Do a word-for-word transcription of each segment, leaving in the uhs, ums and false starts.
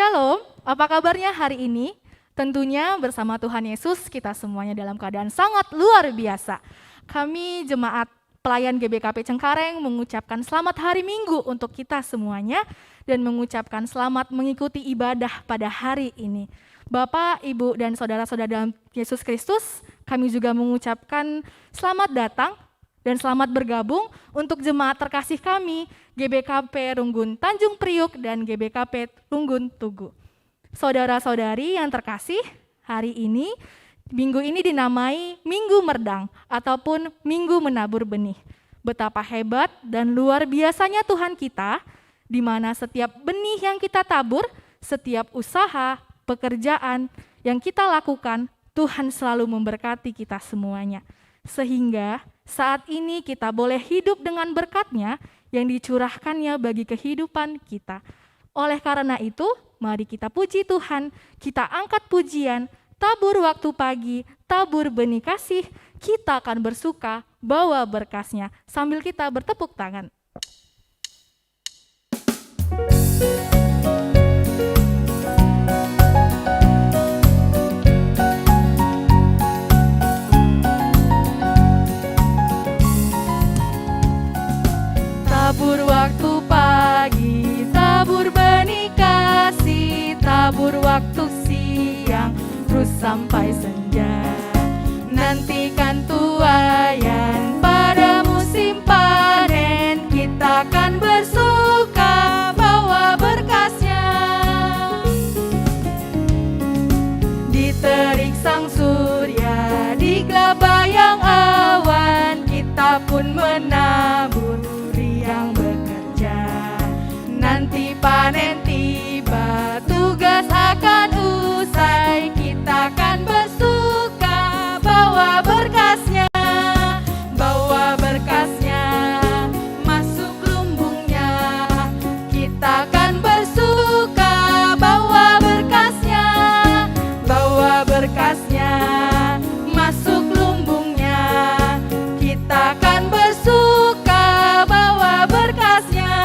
Halo, apa kabarnya hari ini? Tentunya bersama Tuhan Yesus kita semuanya dalam keadaan sangat luar biasa. Kami jemaat pelayan G B K P Cengkareng mengucapkan selamat hari Minggu untuk kita semuanya dan mengucapkan selamat mengikuti ibadah pada hari ini. Bapak, Ibu, dan saudara-saudara dalam Yesus Kristus, kami juga mengucapkan selamat datang dan selamat bergabung untuk jemaat terkasih kami, G B K P Runggun Tanjung Priuk dan G B K P Runggun Tugu. Saudara-saudari yang terkasih, hari ini, minggu ini dinamai Minggu Merdang ataupun Minggu Menabur Benih. Betapa hebat dan luar biasanya Tuhan kita, di mana setiap benih yang kita tabur, setiap usaha, pekerjaan yang kita lakukan, Tuhan selalu memberkati kita semuanya. Sehingga saat ini kita boleh hidup dengan berkat-Nya yang dicurahkan-Nya bagi kehidupan kita. Oleh karena itu, mari kita puji Tuhan, kita angkat pujian, tabur waktu pagi, tabur benih kasih, kita akan bersuka bawa berkasnya sambil kita bertepuk tangan. Tabur waktu pagi, tabur benih kasih, tabur waktu siang, terus sampai senja. Nantikan tuayan pada musim panen, kita kan bersuka bawa berkasnya. Di terik sang surya, di gelah bayang awan, kita pun menabur yang bekerja. Nanti panen tiba, tugas akan usai, kita kan bersuka bawa berkasnya, bawa berkasnya masuk lumbungnya. Kita kan bersuka bawa berkasnya, bawa berkasnya masuk lumbungnya. Kita kan bersuka bawa berkasnya.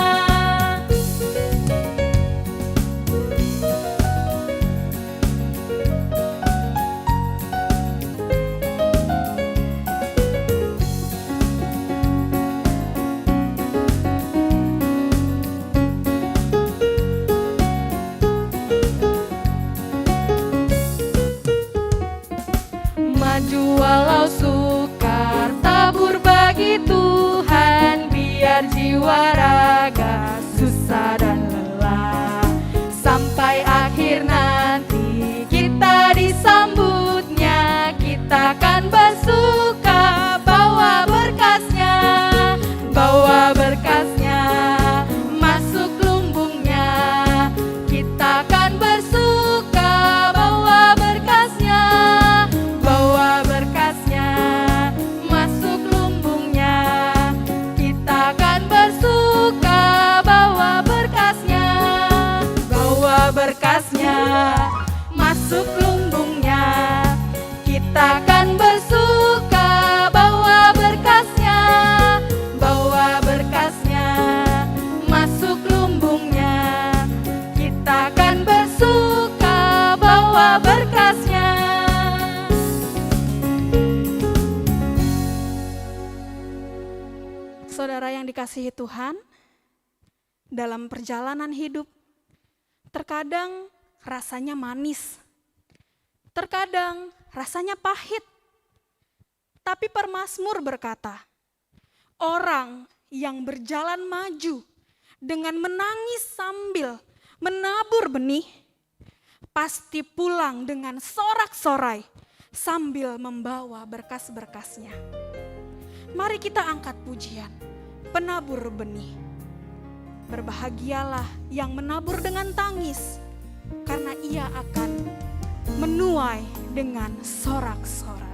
Maju walau sukar, tabur bagi Tuhan, biar jiwa raga susah dan lelah. Sampai akhir nanti kita disambutnya, kita kan bersuka bawa berkasnya, bawa berkasnya masuk lumbungnya. Kita kan bersuka bawa berkasnya, bawa berkasnya masuk lumbungnya. Kita kan bersuka bawa berkasnya, bawa berkasnya masuk lumbungnya. Kita kan bersuka bawa berkasnya, bawa berkasnya masuk lumbungnya. Kita kan bersuka bawa berkasnya. Saudara yang dikasihi Tuhan, dalam perjalanan hidup, terkadang rasanya manis, terkadang rasanya pahit. Tapi permasmur berkata, "Orang yang berjalan maju dengan menangis sambil menabur benih, pasti pulang dengan sorak-sorai sambil membawa berkas-berkasnya." Mari kita angkat pujian, penabur benih. Berbahagialah yang menabur dengan tangis, karena ia akan menuai dengan sorak-sorai.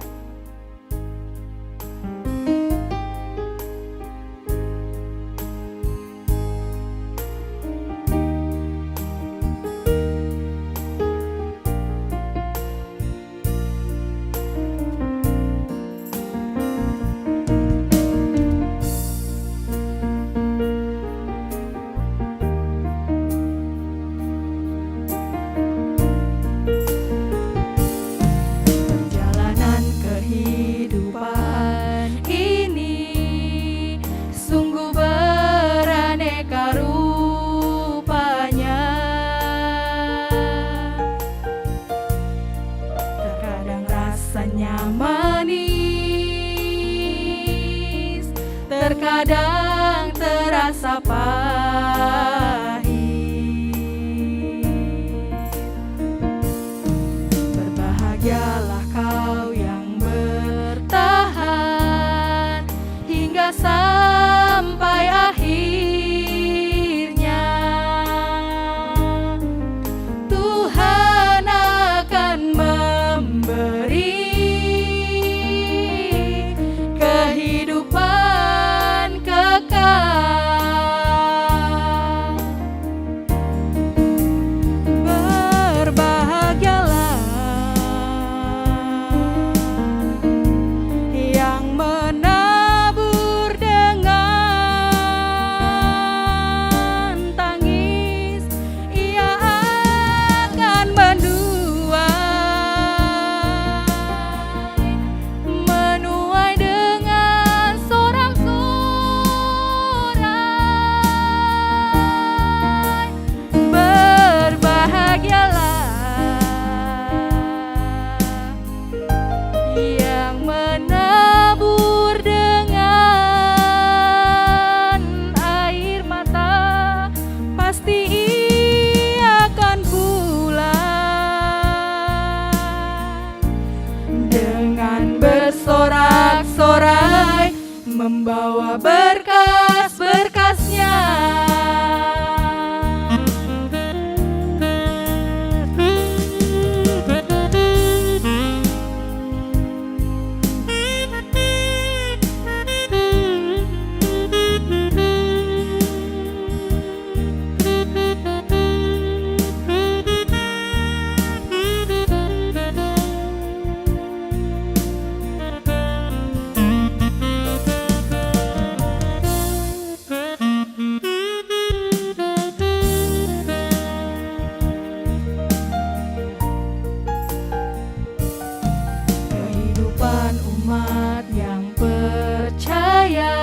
Terkadang terasa pahit. Berbahagialah kau yang bertahan hingga sampai akhirnya. Tuhan akan memberi kehidupan kekal. Berbahagialah yang menabur dengan tangis, ia akan menuai, menuai dengan sorak-sorai. Berbahagialah yang menabur dengan air mata, pasti ia akan pulang dengan bersorak-sorai, membawa berkas-berkasnya. Kehidupan umat yang percaya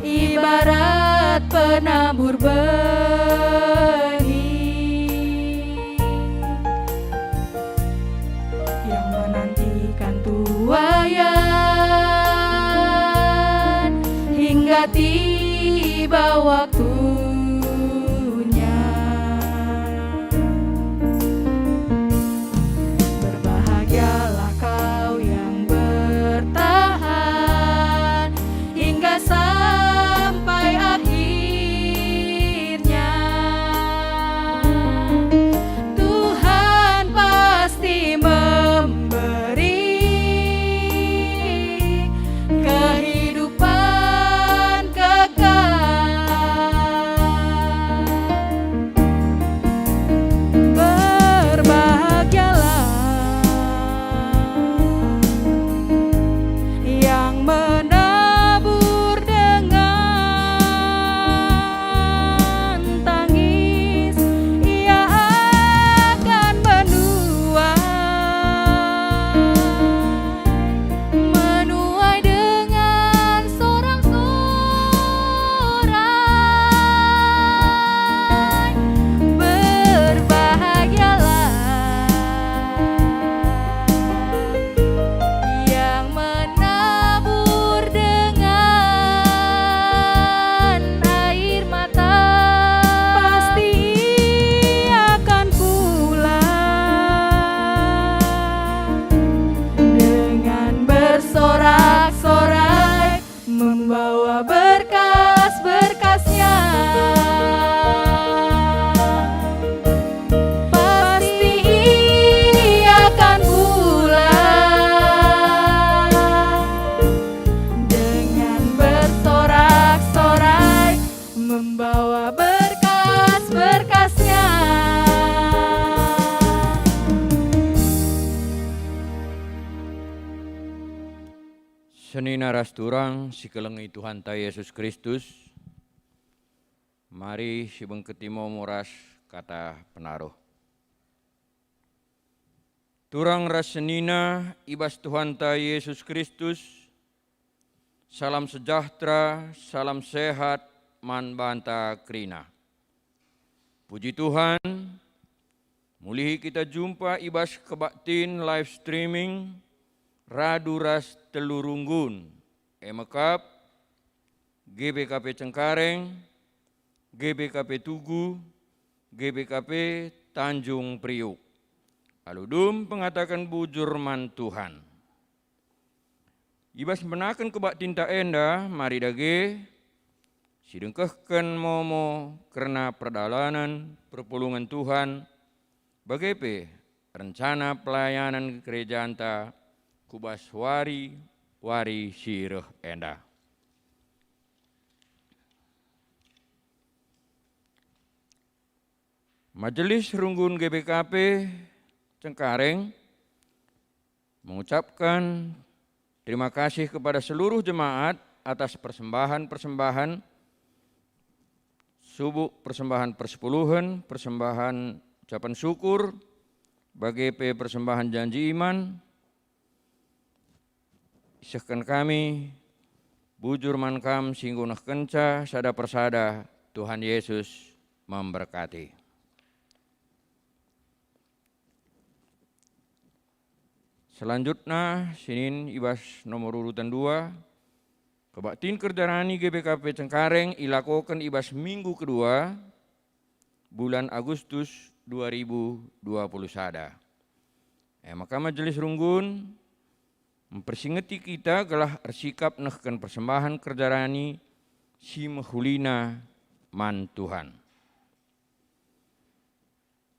ibarat penabur benih yang menantikan tuaian hingga tiba waktunya. Berbahagialah kau yang bertahan hingga sampai akhirnya. Tuhan pasti memberi kehidupan kekal. Berbahagialah yang menabur dengan tangis, ia akan menuai, menuai dengan sorak-sorai. Berbahagialah yang menabur dengan air mata, pasti ia akan pulang dengan bersorak-sorai, membawa berkas-berkasnya. Pasti ia akan pulang dengan bersorak-sorai, membawa berkas-berkasnya. Senina ras turang si kelengi Tuhanta Yesus Kristus, mari sibengketi momo ras kata penaruh. Turang ras senina i bas Tuhanta Yesus Kristus, salam sejahtera, salam sehat man banta kerina. Puji Tuhan, mulihi kita jumpa i bas kebaktin live streaming radu ras telu runggun, e me kap G B K P Cengkareng, G B K P Tugu, G B K P Tanjung Priuk. Alu dum pengataken bujur man Tuhan. I bas mbenaken kebaktinta enda, mari dage sidengkehken momo kerna perdalanen perpulungen Tuhan, bage pe rencana pelayanan gerejanta ku bas wari-wari si reh enda. Majelis Runggun G B K P Cengkareng mengucapkan terima kasih kepada seluruh jemaat atas persembahan-persembahan subuk, persembahan persepuluhen, persembahan ucapan syukur, bage pe persembahan janji iman. Isehken kami bujur man Kam si enggo nehkenca sada persada. Tuhan Yesus memberkati. Selanjutna, sinin i bas nomor urutan dua, kebaktin kerja rani G B K P Cengkareng ilakoken i bas minggu kedua bulan Agustus dua ribu dua puluh sada. E maka Majelis Runggun mempersingeti kita gelah ersikap nehken persembahan kerja rani si mehulina man Tuhan.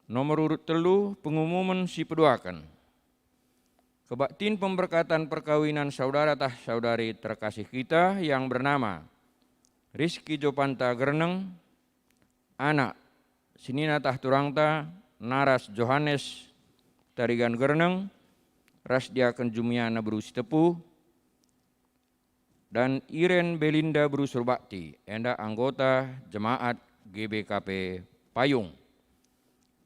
Nomor urut telu, pengumumen si peduaken. Kebaktin pemberkatan perkawinan saudara tah saudari terkasih kita yang bernama Rizky Jopanta Gerneng, anak senina tah turangta Naras Johanes Tarigan Gerneng ras diaken Jumiana Beru Sitepu, dan Iren Belinda Beru Surbakti, enda anggota jemaat G B K P Payung.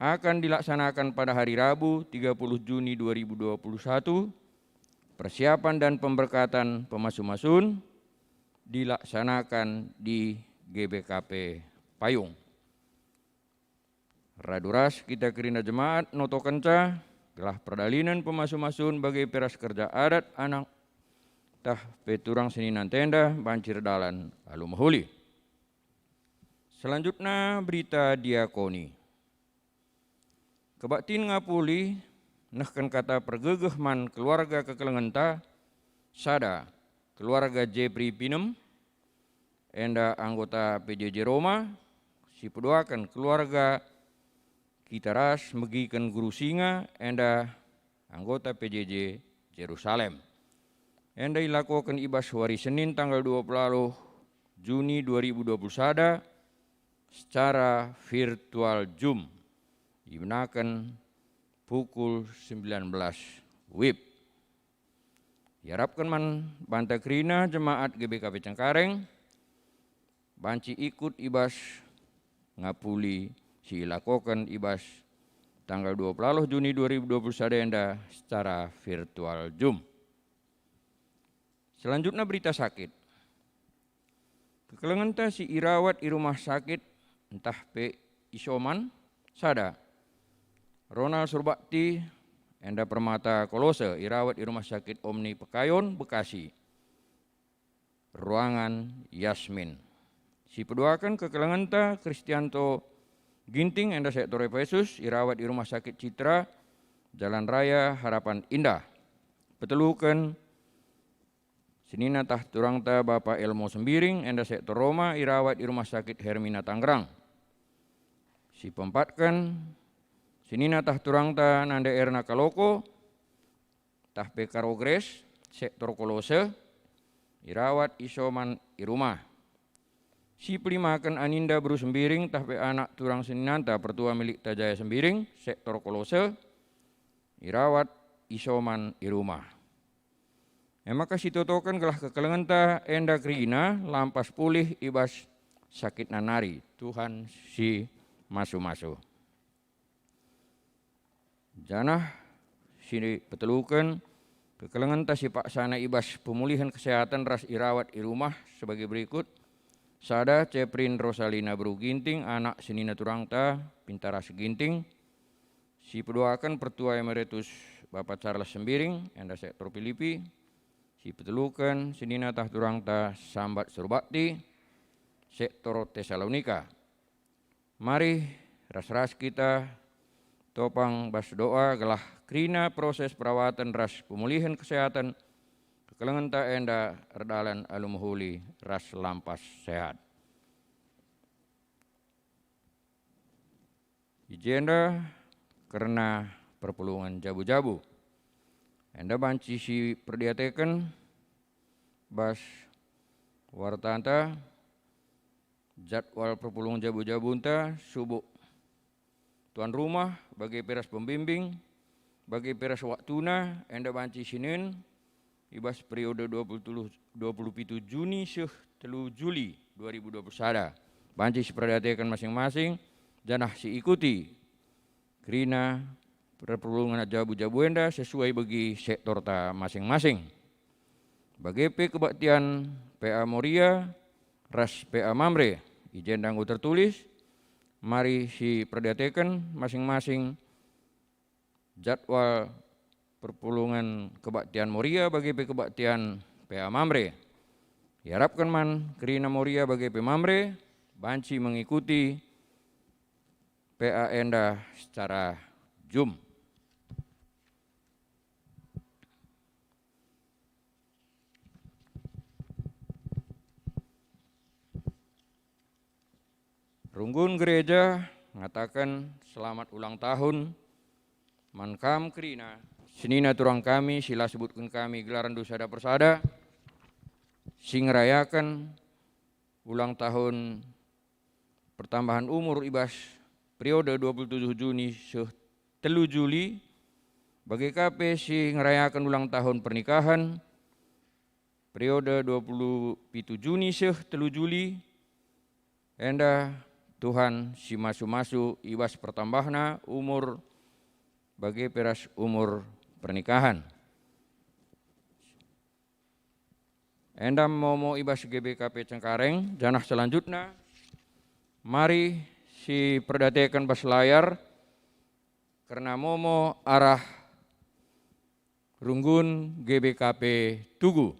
Akan dilaksanakan pada hari Rabu, tiga puluh Juni dua ribu dua puluh satu, persiapan dan pemberkatan pemasu-masun dilaksanakan di G B K P Payung. Radu ras kita kerina jemaat notokenca, gelah perdalanen pemasu-masun bage pe ras kerja adat anak tah pe turang senina ntenda banci erdalan alu mehuli. Selanjutna, berita diakoni. Kebaktin ngapuli nehken kata pergegeh man keluarga kekelengenta, sada, keluarga Jepri Pinem, enda anggota P J J Roma, si peduaken keluarga kita ras megiken Guru Singa, enda anggota P J J Jerusalem. Enda ilakoken i bas wari Senin tanggal dua puluh Juni dua ribu dua puluh sada secara virtual Zoom, ibenaken pukul sembilan belas wib. Iarapken man banta kerina jemaat G B K P Cengkareng banci ikut i bas ngapuli si ilakoken i bas tanggal dua puluh Juni dua ribu dua puluh sada enda secara virtual Zoom. Selanjutna, berita sakit. Kekelengenta si irawat i rumah sakit ntah pe isoman, sada, Ronald Surbakti enda Permata Kolose, irawat i Rumah Sakit Omni Pekayon, Bekasi, ruangan Yasmin. Si peduaken kekelengenta Kristianto Ginting enda sektor Efesus, irawat i Rumah Sakit Citra, Jalan Raya Harapan Indah. Peteluken senina tah turangta Bapa Elmo Sembiring enda sektor Roma, irawat i Rumah Sakit Hermina Tangerang. Si peempatken senina tah turangta Nanda Erna Kaloko, tah pe Karo Gres, sektor Kolose, irawat isoman i rumah. Si pelimaken Aninda Beru Sembiring tah pe anak turang seninanta Pertua Milik Tajaya Sembiring, sektor Kolose, irawat isoman i rumah. E maka sitotoken gelah kekelengenta enda kerina lampas pulih i bas sakitna nari. Tuhan si masu-masu. Janah si peteluken, kekelengenta si paksana i bas pemulihen kesehatan ras irawat i rumah sebagai berikut: sada, Ceprin Rosalina Beru Ginting, anak senina turangta Pintaras Ginting. Si peduaken, Pertua Emeritus Bapa Charles Sembiring, enda sektor Pilipi. Si peteluken, senina tah turangta Sambat Surbakti. sektor Tesalonika. Mari ras-ras kita topang bas doa gelah kerina proses perawatan ras pemulihen kesehatan kekelengenta enda erdalan alu mehuli ras lampas sehat. I jenda kerna perpulungen jabu-jabu. Enda banci siperdiateken bas wartanta, jadwal perpulungen jabu-jabunta, subuk tuan rumah, bage pe ras pembimbing, bage pe ras waktuna, enda banci sinen, i bas periode dua puluh telu, dua puluh pitu Juni seh telu Juli dua ribu dua puluh sada. Banci siperdiateken masing-masing, janah siikuti kerina perpulungen jabu-jabu enda sesuai begi sektorta masing-masing. Bage pe kebaktian P A Moria ras P A Mamre, i jenda enggo tertulis, mari siperdiateken masing-masing jadwal perpulungen kebaktian Moria bage pe kebaktian P A Mamre. Iarapken man kerina Moria bage pe Mamre banci mengikuti P A enda secara Zoom. Runggun gereja ngataken selamat ulang tahun man kam kerina, senina turang kami si la sebutken kami gelarndu sada persada, si ngerayaken ulang tahun pertambahan umur i bas periode dua puluh tujuh Juni seh telu Juli, bage ka pe si ngerayaken ulang tahun pernikahan periode dua puluh pitu Juni seh telu Juli, enda Tuhan si masu-masu i bas pertambahna umur bage pe ras umur pernikahan. Enda momo i bas G B K P Cengkareng, janah selanjutna mari siperdiateken bas layar kerna momo arah runggun G B K P Tugu.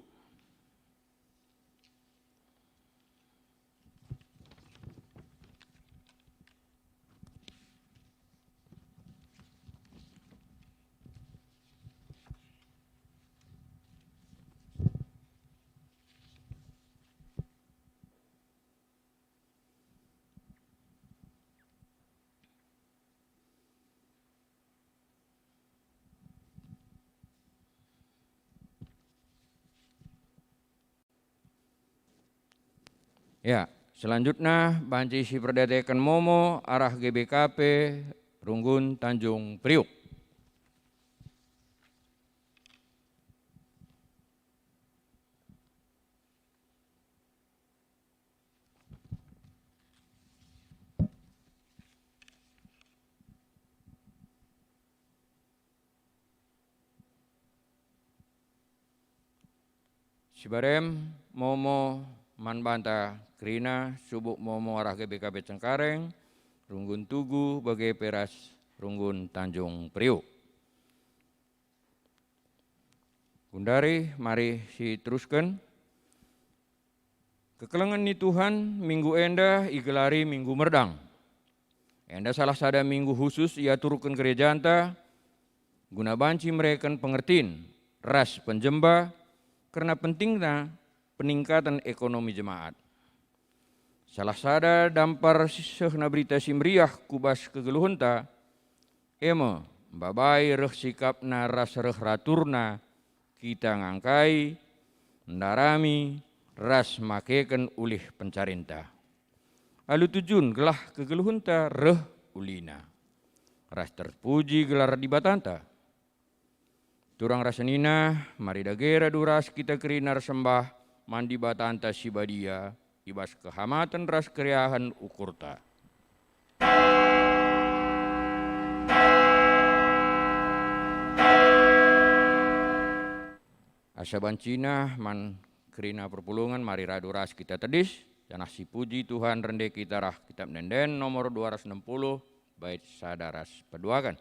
Ya, selanjutna banci siperdiateken momo arah G B K P Runggun Tanjung Priuk. Sibarem momo man banta kerina subuk momo arah G B K P Cengkareng, Runggun Tugu, bage pe ras Runggun Tanjung Priuk. Gundari mari siterusken. Kekelengen ni Tuhan, minggu enda igelari Minggu Merdang. Enda salah sada minggu khusus iaturken gerejanta guna banci mereken pengertin ras penjemba kerna pentingna peningkaten ekonomi jemaat. Salah sada dampar sehna Berita Si Meriah ku bas kegeluhenta, e me, mbabai reh sikapna ras reh raturna kita ngangkai, ndarami, ras makeken ulih pencarinta. Alu tujun gelah kegeluhenta reh ulina, ras terpuji gelar Dibatanta. Turang ras senina, mari dage radu ras kita kerina ersembah man Dibatanta si Badia i bas kehamaten ras keriahen ukurta. Asa bancina man kerina perpulungen, mari radu ras kita tedis, janah sipuji Tuhan rende kita arah Kitab Ende-enden nomor dua ratus enam puluh, bait sada ras peduaken.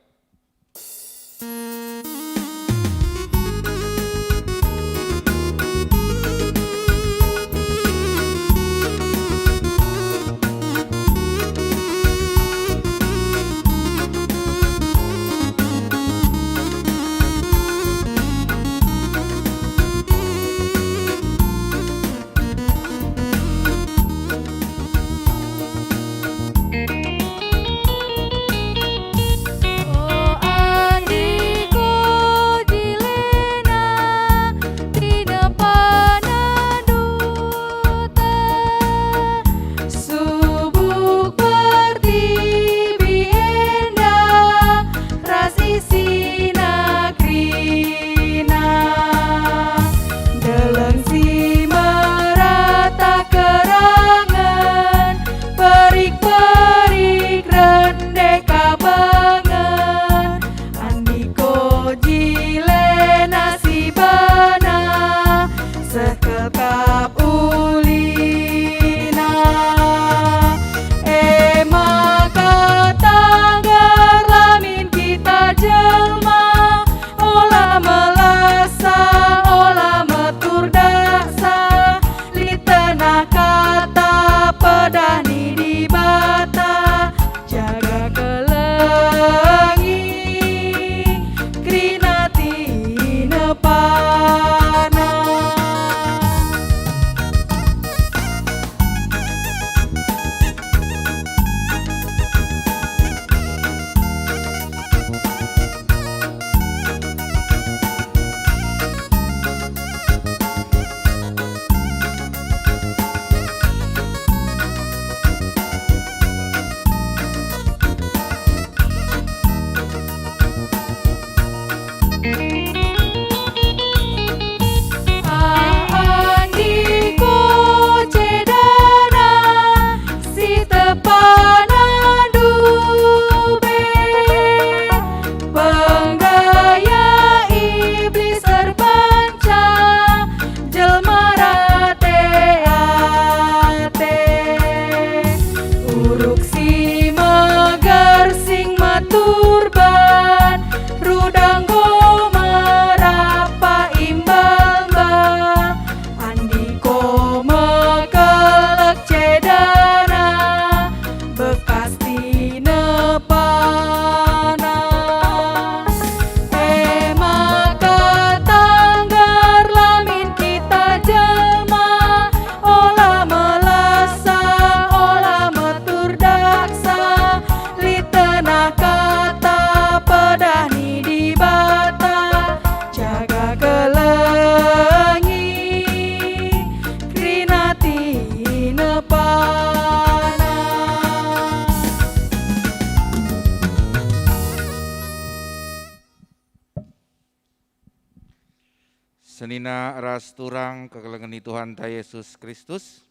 Senina ras turang kekelengen ni Tuhanta Yesus Kristus,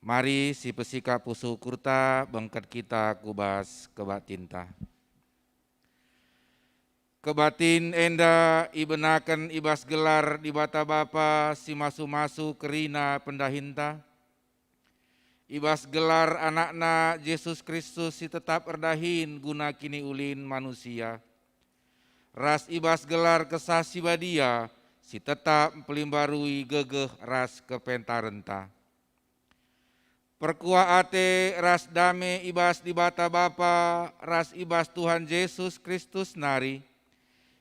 mari sipesikap pusuh ukurta bengket kita ku bas kebatinta. Kebatin enda ibenaken i bas gelar Dibata Bapa si masu-masu kerina pendahinta, i bas gelar AnakNa Jesus Kristus si tetap erdahin guna kiniulin manusia, ras i bas gelar Kesah Si Badia si tetap mpelimbarui gegeh ras kepentarenta. Perkuah ate ras dame i bas Dibata Bapa ras i bas Tuhan Jesus Kristus nari,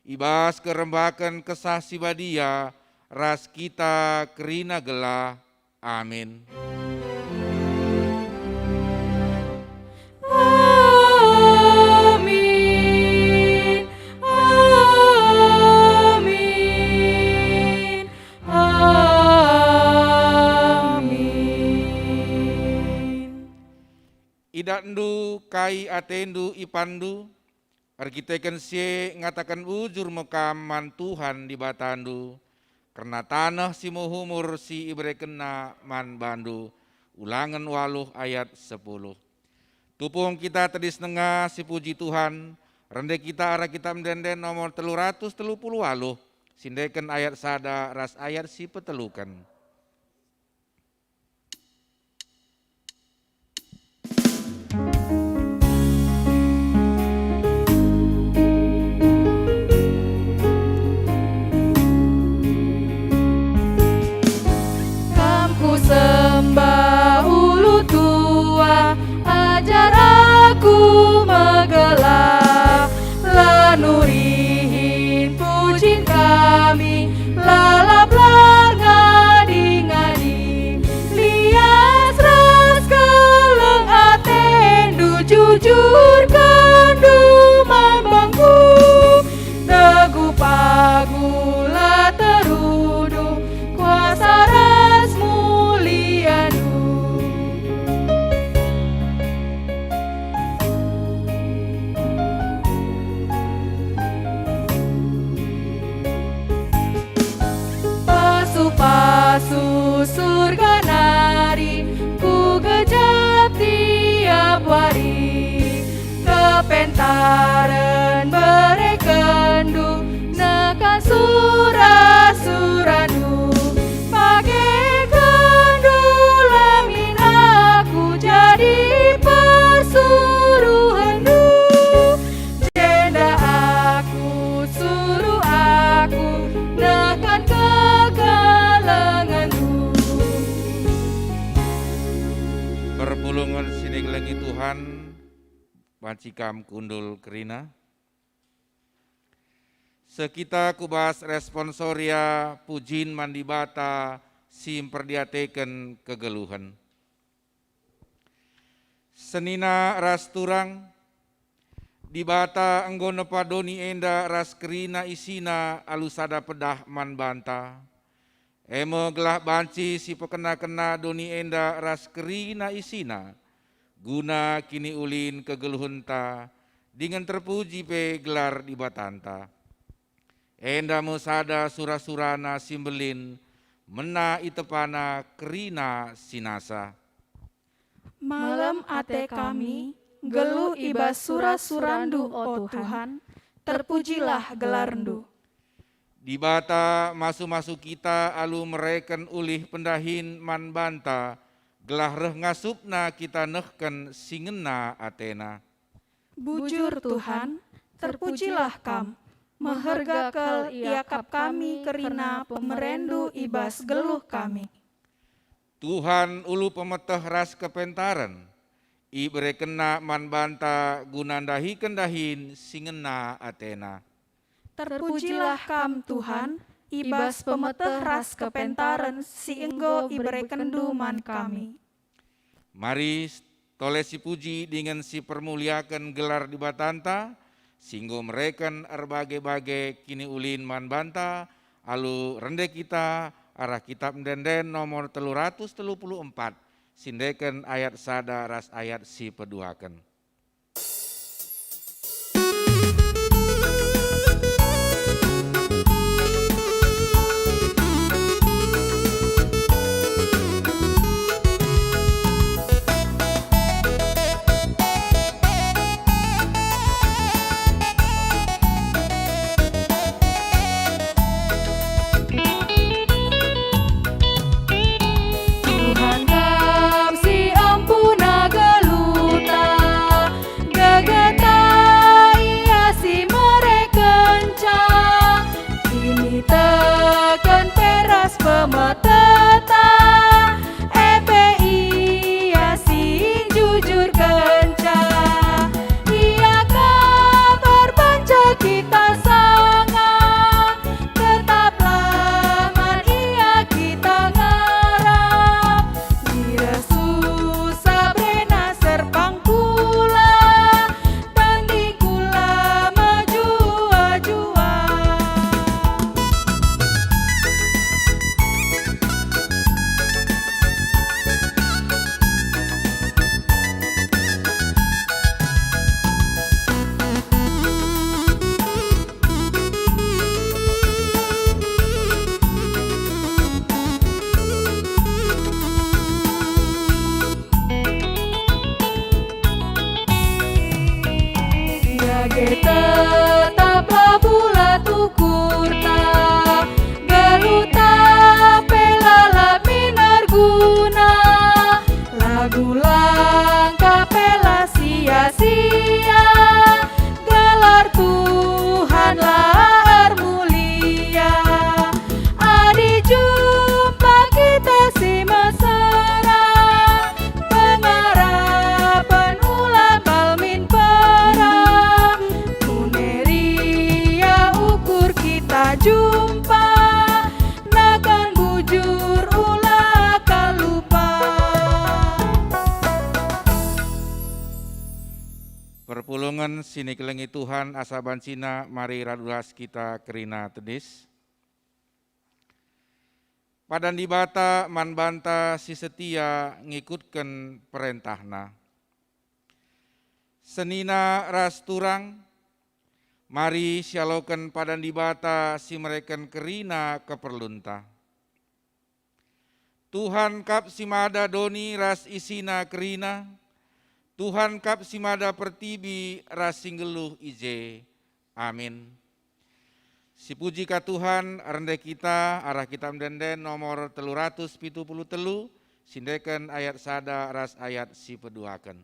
i bas kerembaken Kesah Si Badia ras kita kerina gelah. Amin. Amin. Amin. Amin. Idatndu kai atendu ipanndu, erkiteken si e ngataken bujur me kam man Tuhan Dibatandu, kerna taneh si muhumur si iberekenNa man bandu. Ulangen waluh ayat sepuluh. Tupung kita tedis denga sipuji Tuhan, rende kita arah Kitab Ende-enden nomor telu ratus telu puluh waluh, sindeken ayat sada ras ayat si peteluken. Kam kusembah ulu tua, ajar aku megelah, la nurihin pujin kami, lalap la ngadi-ngadi. Lias ras keleng atendu, jujurkenndu man bangku. Teguh pagu la terudung, kuasa ras muliandu. Pasu-pasu Surga nari kugejap tiap wari. Kepentaren berekenndu, nekan sura-surandu. Pagekenndu la min aku jadi persuruhenndu. Jenda aku, suruh aku nekan kekelengenNdu. Perpulungen si dikelengi Tuhan, banci kam kundul kerina. Seh kita ku bas responsoria pujin man Dibata si mperdiateken kegeluhen. Senina ras turang, Dibata enggo nepa doni enda ras kerina isina alu sada pedah man banta. E me gelah banci sipekena-kena doni enda ras kerina isina, guna kiniulin kegeluhenta, dingen terpuji pe gelar Dibatanta. Enda me sada sura-surana si mbelin, mena itepana kerina si nasa. Malem ate kami, nggeluh i bas sura-suraNdu, o Tuhan, terpujilah gelarNdu. Dibata masu-masu kita alu mereken ulih pendahin man banta, gelah reh ngasupna kita nehken si ngena atena. Bujur, Tuhan, terpujilah Kam, meherga kal iakap kami kerina pemereNdu i bas geluh kami. Tuhan ulu pemeteh ras kepentaren, iberekenNa man banta guna ndahiken dahin si ngena atena. Terpujilah Kam, Tuhan, i bas pemeteh ras kepentaren si enggo iberekenNdu man kami. Mari tole sipuji dingen sipermuliaken gelar Dibatanta, si enggo mereken erbage-bage kiniulin man banta, alu rende kita arah Kitab Ende-enden nomor telu ratus telu puluh empat, sindeken ayat sada ras ayat si peduaken. Tetaplah bulat ukurta, geluhta pe lalap min erguna. Lagu langkah pe la sia-sia, gelar Tuhan la ermulia. Adi jumpa kita si mesera, pengarapen ulang bal min perang. Mun e ria ukur kita jumpa, nakan bujur ula kal lupa. Perpulungen si nikelengi Tuhan, asa bancina mari radu ras kita kerina tedis. Padan Dibata man banta si setia ngikutken perentahNa. Senina ras turang, mari sialoken padan Dibata si mereken kerina keperlunta. Tuhan kap si mada doni ras isina kerina, Tuhan kap si mada pertibi ras si nggeluh i je. Amin. Sipuji ka Tuhan, rende kita arah Kitab Ende-enden nomor telu ratus pitu puluh telu, sindeken ayat sada ras ayat si peduaken.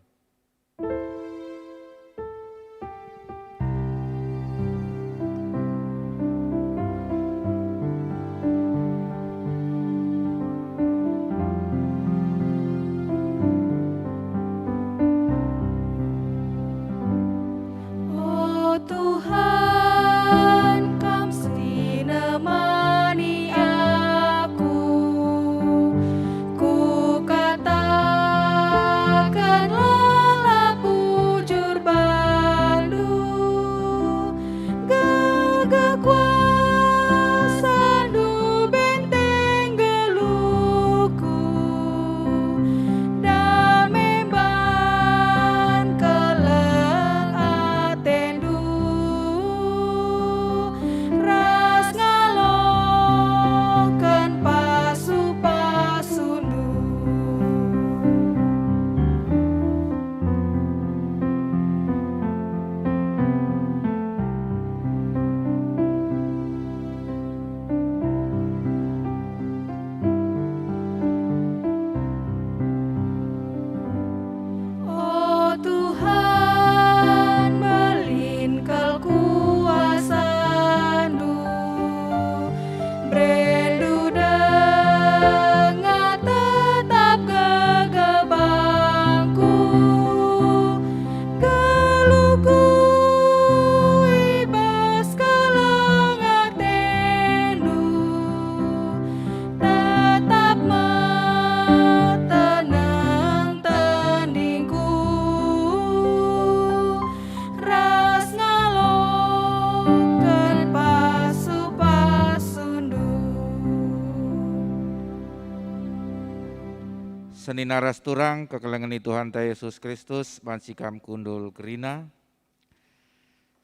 O Tuhan, Kam si nemani aku, kukataken lalap bujur bandu, gegeh kuasandu benteng geluhku, dame mban keleng atendu, ras ngaloken pasu-pasundu. O Tuhan, mbelin kal kuasaNdu, bereNdu denga tetap gegebangku, geluhku i bas keleng ateNdu. Tetap me tenang tendingku, ras ngaloken pasu-pasuNdu. Senina ras turang kekelengen Tuhanta Yesus Kristus banci kam kundul kerina.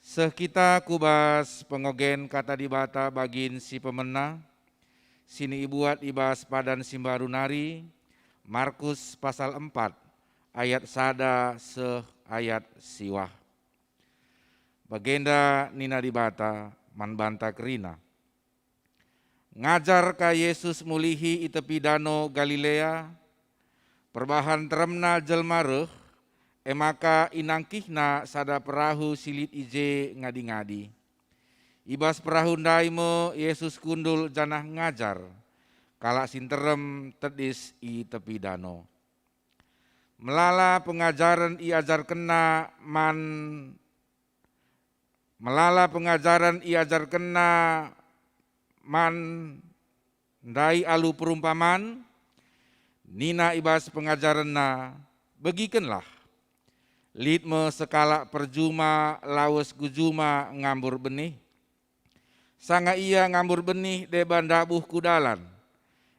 Seh kita ku bas pengogen Kata Dibata bagin si pemena, si ibuat i bas padan si mbaru nari, Markus pasal empat ayat sada seh ayat siwah. Bagenda nina Dibata man banta kerina. Ngajar ka Jesus mulihi i tepi Dano Galilea. Perbahan teremna jelma reh, e maka inangkihna sada perahu si lit i je ngadi-ngadi. I bas perahu ndai me Jesus kundul janah ngajar kalak si nterem tedis i tepi dano. Melala pengajaren iajarkenna man Melala pengajaren iajarkenna man ndai alu perumpaman, nina i bas pengajarenna, "Begikenlah! Lit me sekalak perjuma lawes ku juma ngambur benih. Sanga ia ngambur benih deba ndabuh ku dalan,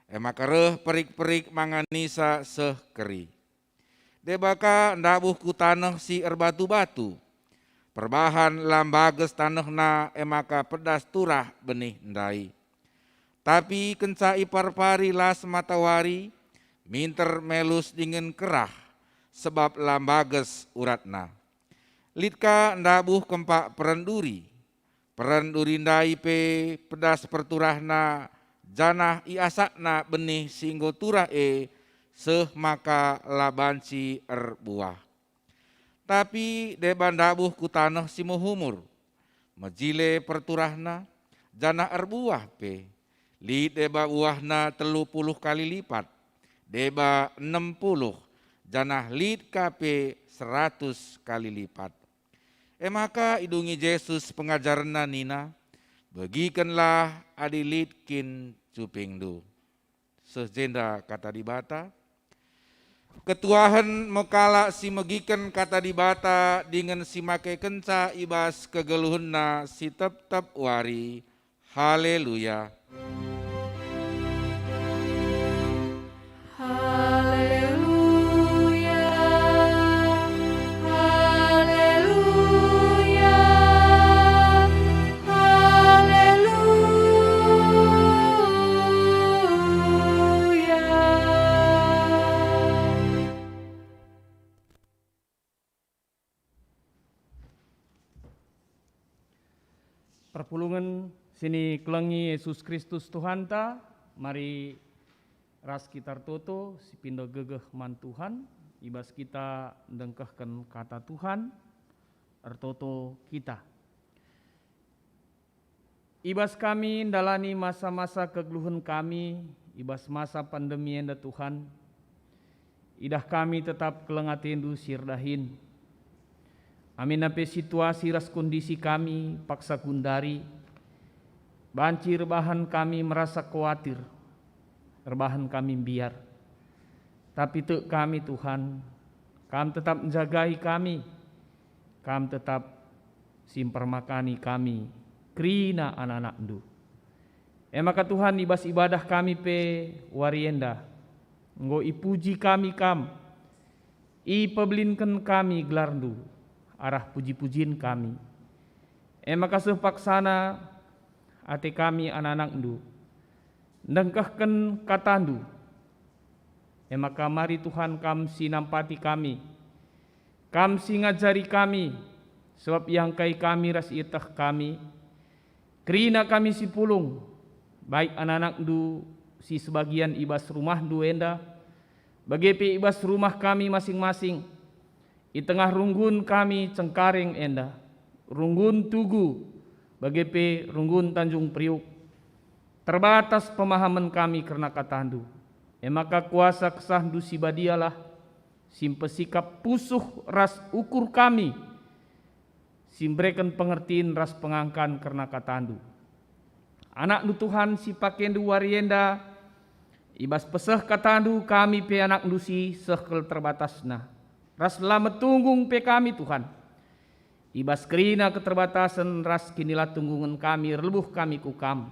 e maka reh perik-perik mangan nisa seh keri. Deba ka ndabuh ku taneh si erbatu-batu. Perbahan la mbages tanehna, e maka pedas turah benih ndai. Tapi kenca iparpari las matawari, minter melus dingen kerah, sebab la mbages uratna. Lit ka ndabuh kempak peren duri. Peren duri ndai pe pedas perturahna, janah iasakna benih si enggo turah e seh maka la banci erbuah. Tapi deba ndabuh ku taneh si mehumur. Mejile perturahna, janah erbuah pe. Lit deba buahna telu puluh kali lipat, deba enem puluh, janah lit ka pe seratus kali lipat. E maka idungi Jesus pengajarenNa nina, "Begikenlah adi lit kin cupingndu." Seh jenda kata Dibata. Ketuahen me kalak si megiken kata Dibata dingen si makekenca i bas kegeluhenna si tep-tep wari. Haleluya! Haleluya, haleluya, haleluya. Perpulungen si nikelengi Jesus Kristus Tuhanta, mari ras kita ertoto sipindo gegeh man Tuhan, i bas kita ndengkehken kata Tuhan, ertoto kita. I bas kami ndalani masa-masa kegeluhen kami, i bas masa pandemi enda, Tuhan, idah kami tetap keleng ateNdu si erdahin. Aminna pe situasi ras kondisi kami paksa gundari, banci erbahan kami merasa kuatir, erbahan kami mbiar. Tapi tek kami, Tuhan, Kam tetap njagai kami, Kam tetap si mpermakani kami, kerina anak-anakNdu. E maka Tuhan, i bas ibadah kami pe wari enda, enggo ipuji kami Kam, ipebelinken kami gelarNdu arah puji-pujin kami. E maka seh paksana ate kami anak-anakNdu, ndengkehken kataNdu. E maka mari Tuhan Kam si nampati kami, Kam si ngajari kami, sabap iangkai kami ras ieteh kami. Kerina kami si pulung, baik anak-anakNdu si sebagian i bas rumahndu enda, bage pe i bas rumah kami masing-masing, i tengah runggun kami Cengkareng enda, runggun Tugu, bage pe runggun Tanjung Priuk. Terbatas pemahamen kami kerna kataNdu. E maka kuasa KesahNdu si badialah si mpesikap pusuh ras ukur kami, si mbereken pengertin ras pengangkan kerna kataNdu. AnakNdu Tuhan si pakeNdu wari enda, i bas peseh kataNdu kami pe anakNdu si seh kal terbatasna, ras la metunggung pe kami, Tuhan. I bas kerina keterbatasen ras kinilattunggungen kami erlebuh kami ku Kam.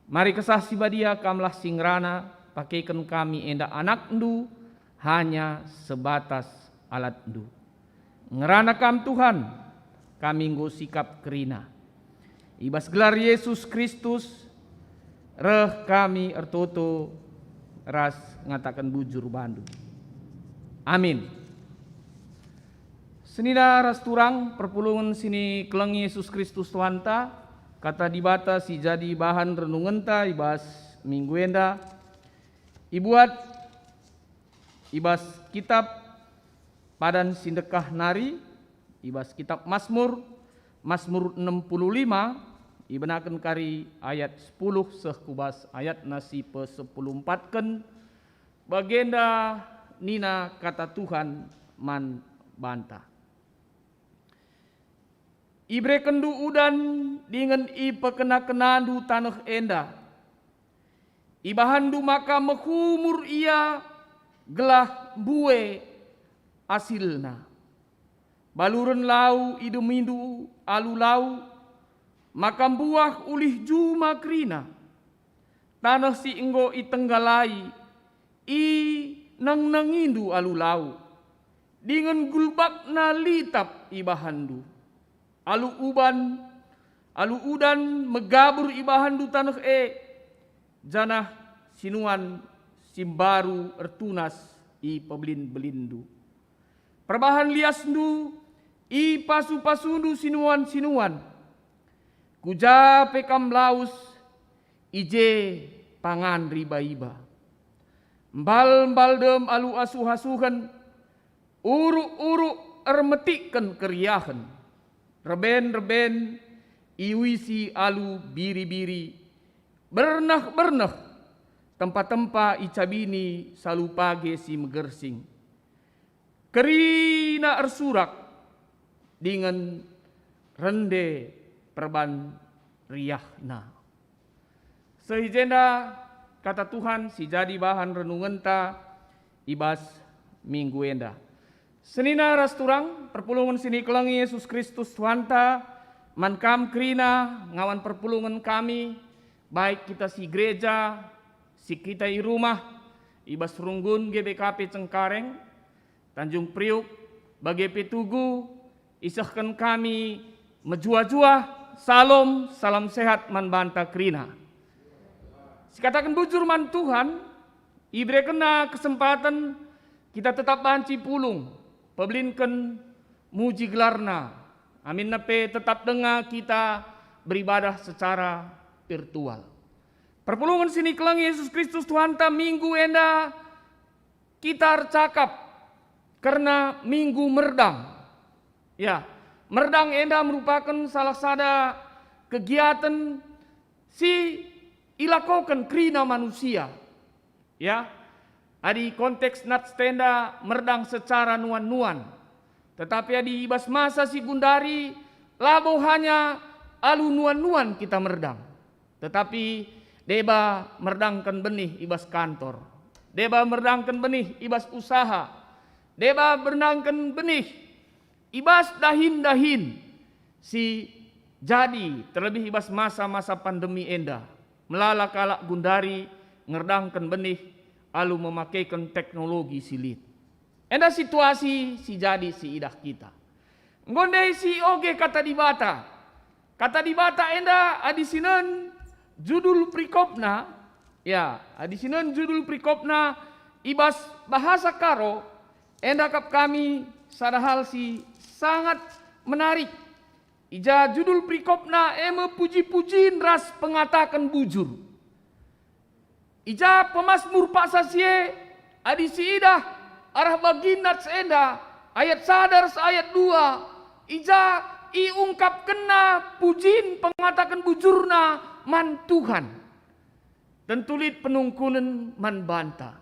Mari Kesah Si Badia Kamlah si ngerana, pakeken kami enda anakNdu hanya sebatas alatNdu. Ngerana Kam, Tuhan, kami enggo sikap kerina. I bas gelar Yesus Kristus, reh kami ertoto ras ngataken bujur bandu. Amin. Senina ras turang perpulungen si nikelengi Yesus Kristus Tuhanta, kata Dibata si jadi bahan renungenta i bas minggu enda, ibuat i bas kitab Padan Si Ndekah nari, i bas kitab Masmur, Masmur enem puluh lima, ibenaken kari ayat sepuluh seh ku bas ayatna si pesepuluh empatken, bagenda nina kata Tuhan man banta, "IberekenNdu udan dingen ipekena-kenandu taneh enda. IbahanNdu maka mehumur ia gelah mbue asilna. Baluren lau idemindu alu lau, maka mbuah ulih juma kerina. Taneh si enggo itenggalai inengnengindu alu lau, dingen gulbakna litap ibahanndu. Alu uban, alu udan megabur ibahanndu taneh e, janah sinuan si mbaru ertunas ipebelin-belinndu. Perbahan liasndu I pasu-pasundu sinuan-sinuan, ku ja pe kam lawes, i je pangan riba-iba. Mbal-mbal dem alu asuh-asuhen, uruk-uruk ermetikken keriahen. Reben-reben iuisi alu biri-biri, berneh-berneh, tempa-tempa icabini salu page si megersing. Kerina ersurak dingen rende perban riahna. Seh i jenda kata Tuhan si jadi bahan renungenta i bas minggu enda. Senina ras turang, perpulungen si nikelengi Yesus Kristus Tuhanta, man kam kerina ngawan perpulungen kami, baik kita si gereja, si kita i rumah, i bas runggun G B K P Cengkareng, Tanjung Priuk, bage pe Tugu, isehken kami mejuah-juah, salom, salam sehat man banta kerina. Sikataken bujur man Tuhan, iberekenNa kesempaten kita tetap banci pulung, pebelinken muji gelarNa, aminna pe tetap denga kita beribadah secara virtual. Perpulungen si nikelengi Yesus Kristus Tuhanta, minggu enda kita ercakap kerna Minggu Merdang. Ya, merdang enda merupaken salah sada kegiaten si ilakoken kerina manusia. Ya, adi konteks nats enda merdang secara nuan-nuan. Tetapi adi i bas masa si gundari, labo hanya alu nuan-nuan kita merdang, tetapi deba merdangken benih i bas kantor, deba merdangken benih i bas usaha, deba merdangken benih i bas dahin-dahin si jadi, terlebih i bas masa-masa pandemi enda. Melala kalak gundari ngerdangken benih alu memakeken teknologi si lit. Enda situasi si jadi si idah kita. Enggo ndai si oge Kata Dibata. Kata Dibata enda adi sinen judul perikopna, ya, adi sinen judul perikopna i bas bahasa Karo, enda kap kami sada hal si sangat menarik. I ja judul perikopna e me puji-pujin ras pengataken bujur. I ja pemasmur paksa si e, adi siidah arah bagin nats enda, ayat sada ras ayat dua, i ja iungkapkenna pujin pengataken bujurna man Tuhan. Tentu lit penungkunen man banta.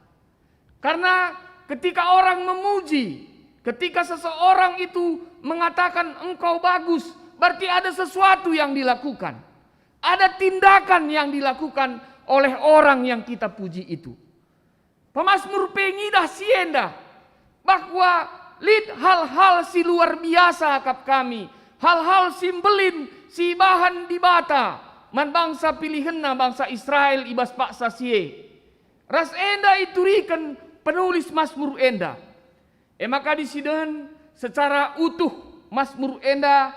Karena ketika orang memuji, ketika seseorang itu mengatakan, "Engkau bagus," berarti ada sesuatu yang dilakukan. Ada tindakan yang dilakukan oleh orang yang kita puji itu. Pemasmur pe ngidah si enda, bahwa lit hal-hal si luar biasa akap kami, hal-hal si mbelin si ibahan Dibata man bangsa pilihenNa, bangsa Israel, i bas paksa si e. Ras enda ituriken penulis Masmur enda. E maka adi sinen secara utuh Masmur enda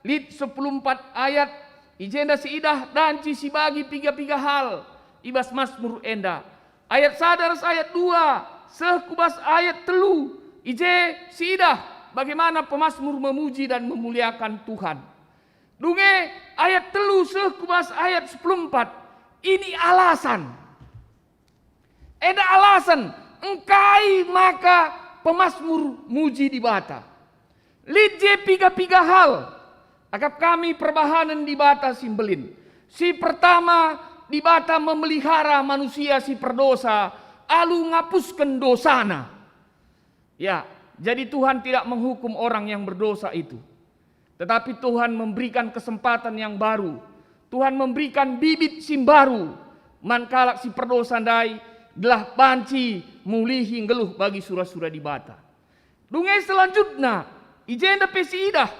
lit sepuluh empat ayat, i jenda siidah danci sibagi piga-piga hal i bas Masmur enda. Ayat sada ras ayat dua seh ku bas ayat telu, i je siidah bagaimana pemasmur memuji dan memuliakan Tuhan. Dunge ayat telu seh ku bas ayat sepuluh empat, ini alasan. Enda alasan engkai maka pemasmur muji Dibata. Lit je piga-piga hal akap kami perbahanen Dibata si mbelin. Si pertama, Dibata memelihara manusia si perdosa alu ngapusken dosana. Ya, jadi Tuhan tidak menghukum orang yang berdosa itu. Tetapi Tuhan memberikan kesempatan yang baru. Tuhan memberikan bibit si mbaru man kalak si perdosa ndai, gelah banci mulihi nggeluh bagi sura-sura Dibata. Dunge selanjutna, i jenda pe siidah,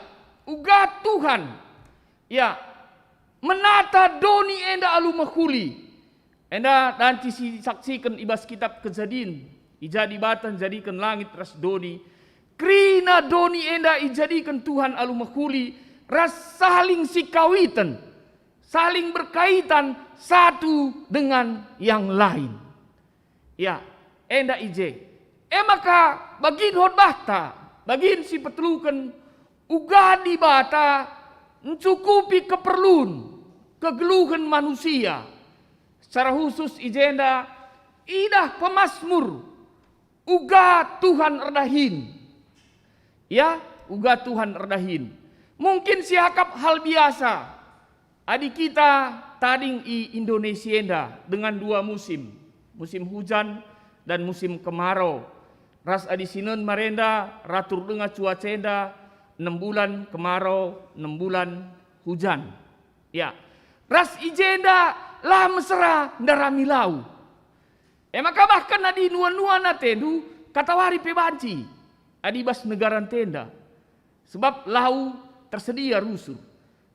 uga Tuhan, ya, menata doni enda alu mehuli. Enda danci sisaksiken i bas Kitap Kejadin, i ja Dibata njadiken langit ras doni. Kerina doni enda ijadiken Tuhan alu mehuli ras saling sikawiten, saling berkaitan satu dengan yang lain. Ya, enda i je. E maka bagin khotbahta, bagin si peteluken Uga Dibata ncukupi keperlun, kegeluhen manusia. Secara khusus i jenda idah pemasmur, uga Tuhan erdahin. Ya, uga Tuhan erdahin. Mungkin siakap hal biasa. Adi kita tading i Indonesia enda dengan dua musim, musim hujan dan musim kemarau. Ras adi sinen marenda ratur denga cuaca enda enam bulan kemarau, enam bulan hujan. Ya, ras i jenda la mesera ndarami lau. E maka bahkan adi nuan-nuan atendu, katawari pe banci, adi bas negara ntenda. Sebab lau tersedia rusur.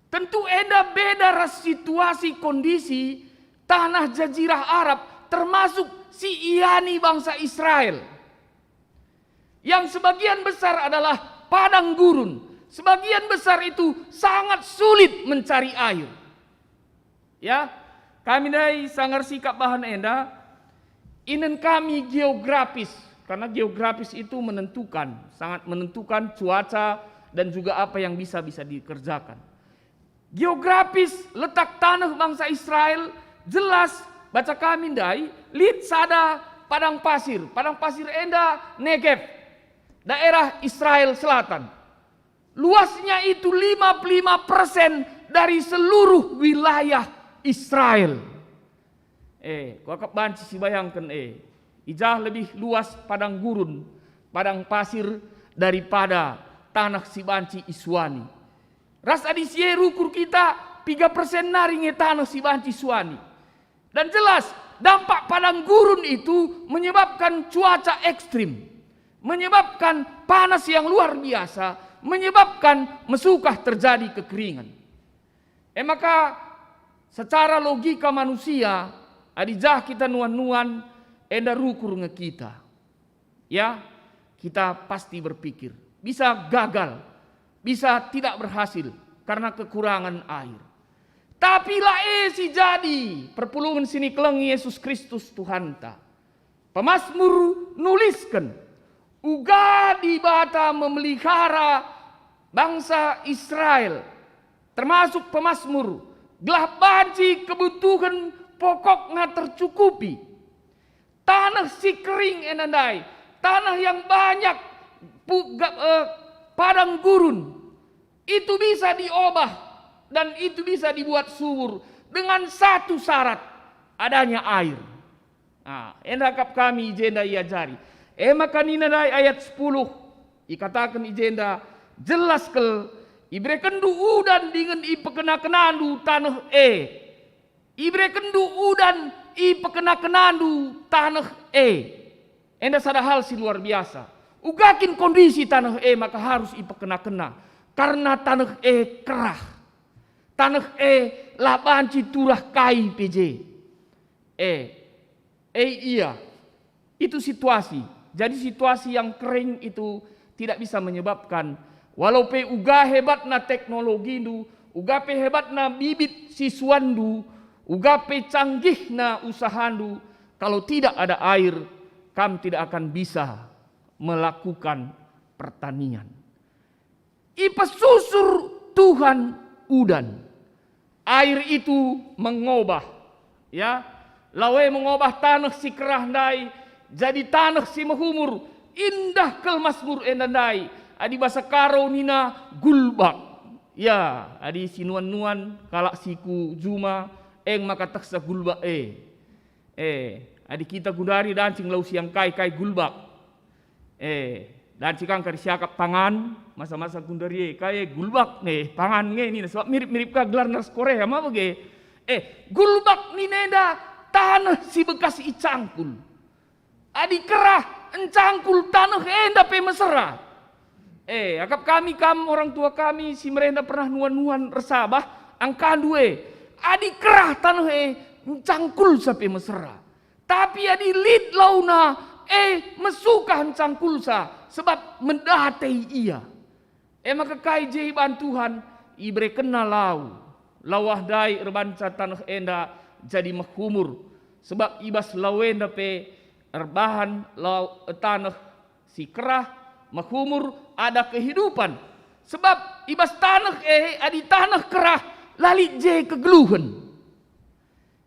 Tentu enda beda ras situasi kondisi tanah Jazirah Arab, termasuk si iani bangsa Israel, yang sebagian besar adalah padang gurun. Sebagian besar itu sangat sulit mencari air. Ya, kami ndai sanga ersikap bahan enda, inen kami geografis, karena geografis itu menentukan, sangat menentukan cuaca dan juga apa yang bisa, bisa dikerjakan. Geografis letak tanah bangsa Israel jelas, baca kami ndai, lit sada padang pasir. Padang pasir enda Negev, daerah Israel Selatan. Luasnya itu lima puluh lima persen dari seluruh wilayah Israel. Eh, kuakap banci sibayangken, eh, i jah lebih luas padang gurun, padang pasir daripada taneh si banci isuani. Ras adi si e rukur kita, piga persen nari nge taneh si banci isuani. Dan jelas, dampak padang gurun itu menyebabkan cuaca ekstrim, menyebabkan panas yang luar biasa, menyebabkan mesukah terjadi kekeringan. E maka, secara logika manusia, adi jah kita nuan-nuan, enda rukur nge kita. Ya, kita pasti berpikir, bisa gagal, bisa tidak berhasil karena kekurangan air. Tapi la e si jadi perpulungen si nikeleng Yesus Kristus Tuhanta. Pemasmur nulisken, uga Dibata memelihara bangsa Israel, termasuk pemasmur, gelah banci kebutuhen pokokna tercukupi. Taneh si kering enda ndai, taneh yang banyak pu-, ga-, eh, padang gurun, itu bisa diobah dan itu bisa dibuat subur dengan satu syarat, adanya air. Ah, enda kap kami i jenda iajari. E maka nina ndai ayat sepuluh, ikataken i jenda, jelas kal, iberekenndu udan dingen ipekena-kenandu taneh e. Iberekenndu udan, ipekena-kenandu taneh e. Enda sada hal si luar biasa. Uga kin kondisi taneh e maka harus ipekena-kena, karna taneh e kerah. Taneh e la banci turah kai pe je. E, e ia. Itu situasi. Jadi situasi yang kering itu tidak bisa menyebabkan, walau pe uga hebatna teknologindu, uga pe hebatna bibit sisuanndu, uga pe canggihna usahandu, kalau tidak ada air, kam tidak akan bisa melakukan pertanian. Ipesusur Tuhan udan. Air itu mengobah, ya, lawe mengobah taneh si kerah ndai jadi taneh si mehumur. Indah kal masmur enda ndai. Adi basa Karo nina gulbak. Ya, adi sinuan-nuan kalak si ku juma, eng maka tehsa gulbak e. Eh, adi kita gundari dancing lau siang kai, kai gulbak. Eh, dancing kan kari siakap pangan, masa-masa gundari e, kai gulbak nge, pangan nge nina, sebab mirip-mirip ka gelarna ras Korea, ma bage. Eh, gulbak nina enda taneh si bekas icangkul. Adi kerah, encangkul taneh enda pe mesera. Eh, akap kami kam orang tua kami si merenda pernah nuan-nuan ersabah, angkandu e, adi kerah taneh e, encangkulsa pe mesera. Tapi adi lit launa, e, mesukah encangkulsa, sebab medatei ia. E maka kai je iban Tuhan? IberekenNa lau. Lau ah ndai erbanca taneh enda jadi mehumur, sebab i bas lau enda pe erbahan lau, taneh si kerah, mehumur, ada kehidupan. Sebab i bas taneh e, adi taneh kerah, la lit je kegeluhen.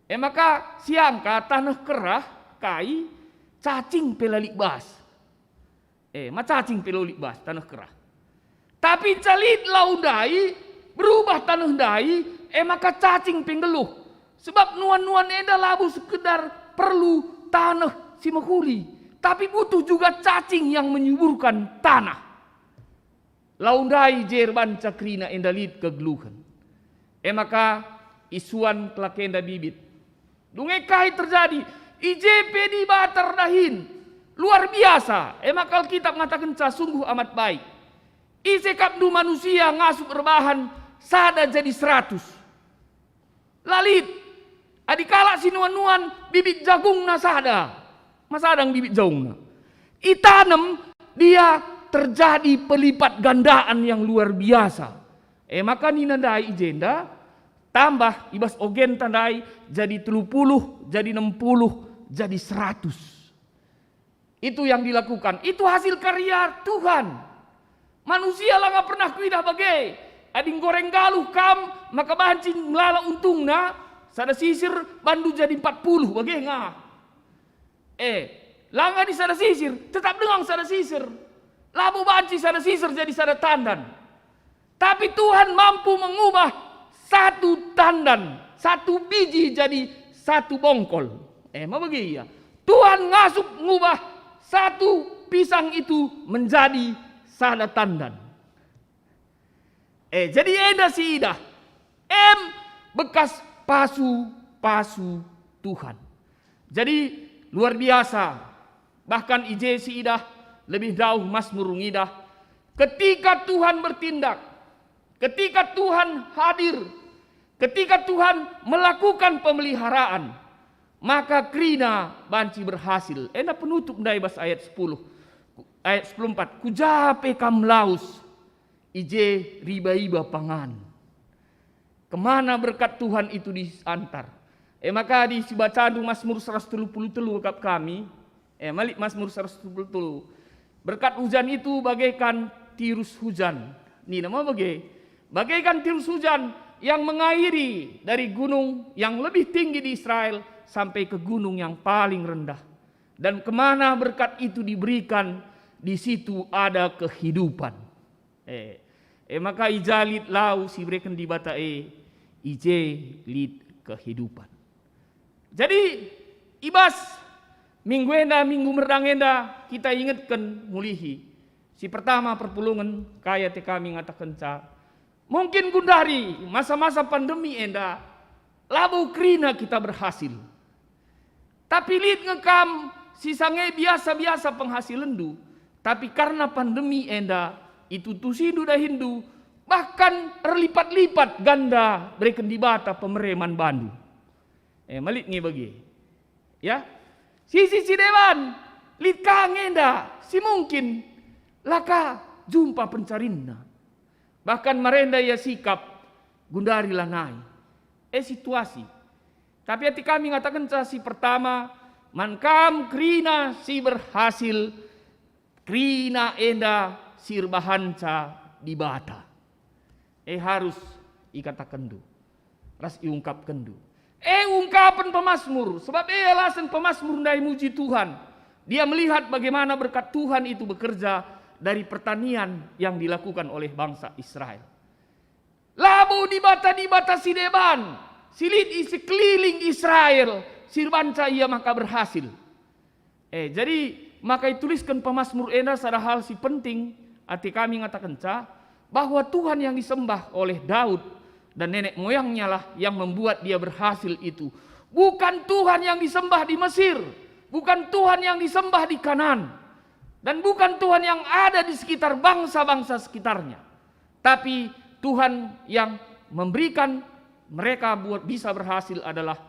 E maka siangka taneh kerah kai, cacing pe la lit bas. E, ma cacing pe la lit bas taneh kerah. Tapi nca lit lau ndai, berubah taneh ndai, e maka cacing pe nggeluh. Sebab nuan-nuan enda labo sekedar perlu taneh si mehuli, tapi butuh juga cacing yang menyuburkan tanah. Lau ndai je erbanca kerina enda lit kegeluhen. E maka isuan kelak enda bibit. Dunge kai terjadi? I je pe Dibata erdahin. Luar biasa. E maka Alkitab ngatakenca sungguh amat baik. Ise kapndu manusia ngasup erbahan sada jadi seratus? La lit. Adi kalak si nuan-nuan bibit jagungna sada, ma sada nge bibit jagungna. Itanem dia, terjadi pelipat gandaan yang luar biasa. E maka nina ndai i jenda, tambah i bas ogenta ndai jadi telu puluh, jadi enam puluh, jadi seratus. Itu yang dilakukan. Itu hasil karya Tuhan. Manusia langa pernah kuidah bage. Adi nggoreng nggaluh kam, maka banci melala untungna, sada sisir bandu jadi empat puluh bage nga. Eh, langa di sada sisir, tetap denga sada sisir. Labo banci sada sisir jadi sada tandan. Tapi Tuhan mampu mengubah satu tandan, satu biji jadi satu bongkol. Eh, ma bage ia. Tuhan ngasup ngubah satu pisang itu menjadi sada tandan. Eh, jadi enda siidah. Em bekas pasu-pasu Tuhan. Jadi luar biasa. Bahkan i je siidah lebih dauh Masmur ngidah, ketika Tuhan bertindak, ketika Tuhan hadir, ketika Tuhan melakukan pemeliharaan, maka kerina banci berhasil. Enda penutup ndai bas ayat sepuluh, ayat sepuluh empat, "Ku ja pe kam lawes, i je riba-iba pangan." Kemana berkat Tuhan itu diantar? E maka adi sibacandu Masmur seratus telu puluh telu akap kami, e, malik Masmur seratus telu puluh telu. Berkat hujan itu bagaikan tirus hujan. Nina ma bage, bagaikan tirus hujan yang mengairi dari gunung yang lebih tinggi di Israel sampai ke gunung yang paling rendah. Dan kemana berkat itu diberikan, di situ ada kehidupan. Eh, e maka i ja lit lau si ibereken Dibata e, i je lit kehidupan. Jadi, i bas minggu enda, minggu merdang enda, kita ingetken mulihi. Si pertama, perpulungen, kai ate kami ngatakenca. Mungkin gundari masa-masa pandemi enda, labo kerina kita berhasil. Tapi lit nge kam si sange biasa-biasa penghasilenndu, tapi karna pandemi enda itutusindu dahinndu, bahkan erlipat-lipat ganda bereken Dibata pemere man bandu. Eh, malik nge bage. Ya, sisi si deban, lit ka nge enda si mungkin la ka jumpa pencarinna. Bahkan marenda ia sikap, gundari lanai. Eh, situasi. Tapi ate kami ngatakenca si pertama, man kam kerina si berhasil, kerina enda si erbahanca Dibata. Eh, harus ikatakenndu ras iungkapkenndu. Eh, ungkapen pemasmur, sebab eh alasen pemasmur ndai muji Tuhan. Dia melihat bagaimana berkat Tuhan itu bekerja dari pertanian yang dilakukan oleh bangsa Israel. Labo dibata-dibata si deban, si lit i sekeliling Israel, si erbanca ia maka berhasil. Eh, jadi maka itulisken pemasmur enda sada hal si penting, ate kami ngatakenca, bahwa Tuhan yang disembah oleh Daud dan nenek moyangnya lah yang membuat dia berhasil itu. Bukan Tuhan yang disembah di Mesir, bukan Tuhan yang disembah di Kanaan, dan bukan Tuhan yang ada di sekitar bangsa-bangsa sekitarnya. Tapi Tuhan yang memberikan mereka buat bisa berhasil adalah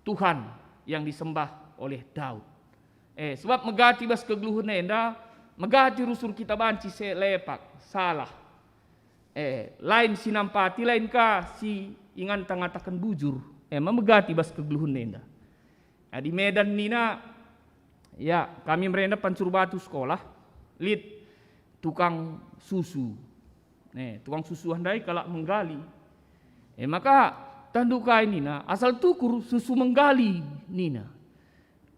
Tuhan yang disembah oleh Daud. Eh, sebab megati bas kegeluhen enda, megati rusur kita banci selepak, salah. Eh, lain si nampati, lain ka si inganta ngataken bujur. Eh, ma megati bas kegeluhen enda. Adi Medan nina, ya, kami merenda pancur batu sekolah, lit tukang susu. Eh, tukang susu ndai kalak menggali. Eh, maka tandu kai nina, asal tukur susu menggali nina.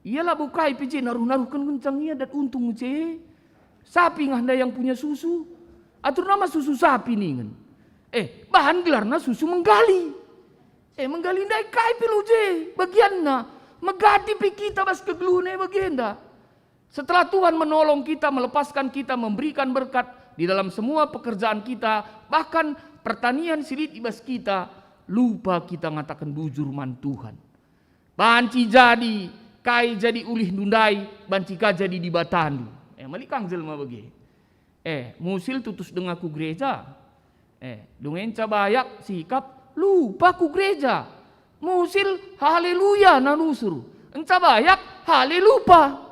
Ia labo kai pe je naruh-naruhken ngenca ngidat untung je. Sapi ngah ndai yang punya susu. Atur nama susu sapi ningen. Eh, bahan gelarna susu menggali. Eh, menggali ndai kai pe lo je bagianna. Megati pe kita bas kegeluhen e bagenda. Setelah Tuhan menolong kita, melepaskan kita, memberikan berkat di dalam semua pekerjaan kita, bahkan pertanian si lit i bas kita, lupa kita ngataken bujur man Tuhan. Banci jadi kai jadi ulihndu ndai, banci ka jadi dibatandu. Eh, malik kang jelma bage. Eh, musil tutus denga ku gereja. Eh, dung ngenca bayak sikap, lupa ku gereja. Musil, haleluya, nanusur. Ngenca bayak, halelupa.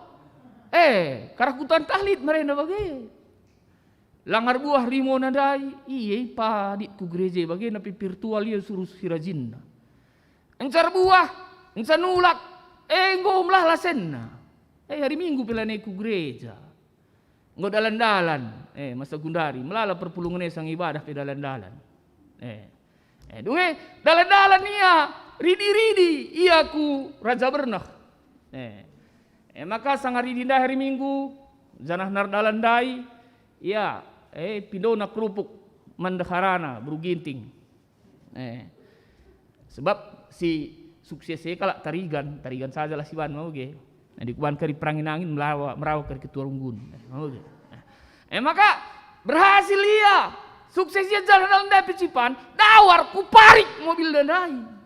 Eh, karakutan tah lit merena bage. Langar buah rimona ndai, ia ipadit ku gereja bage, napi virtual ia suruh si rajinna. Ngenca erbuah, ngenca nulak, eh, enggo melah lasenna. Eh, hari Minggu pe lanai ku gereja. Enggo dalan-dalan, eh, masa gundari, melala perpulungen e sang ibadah pe dalan-dalan. Eh, eh, dunge dalan-dalan ia, ridi-ridi ia ku Raja Berneh. Eh, eh, maka sanga ridi ndai hari Minggu, janah nari dalan ndai, ia, eh, pindona kerupuk man ndeharana, beru Ginting. Eh. Sebab si sukses e kalak Tarigan, Tarigan sajalah si ban mau ge. Jadi kuban kari perangin angin melawa, merawa kari ketua runggun. Eh, mau ge. Eh, maka berhasil ia. Sukses ia jalan dalan ndai pecipan, dawar kuparik mobil ndai.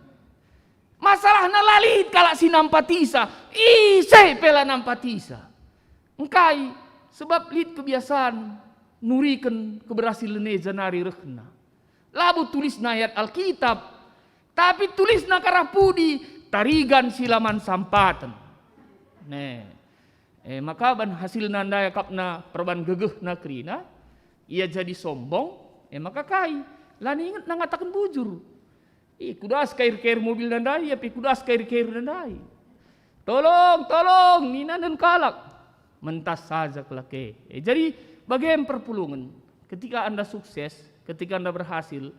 Masalahna la lit kalak si nampatisa, ise pe la nampatisa. Engkai? Sebab lit kebiasaan nuriken keberhasilen e janari rehna. Labo tulisna ayat Alkitab, tapi tulisna arah pudi, Tarigan si la man sampaten. Ne. E maka ban hasilna ndai akapna perban gegehna kerina, ia jadi sombong, e maka kai? La ningetna ngataken bujur. Ih, kudas kair-kair mobil ndai, ia pe kudas kair-kair ndai. "Tolong, tolong," nina nen kalak. Mentas saja kalak e. Eh, jadi, bage perpulungen. Ketika Anda sukses, ketika Anda berhasil,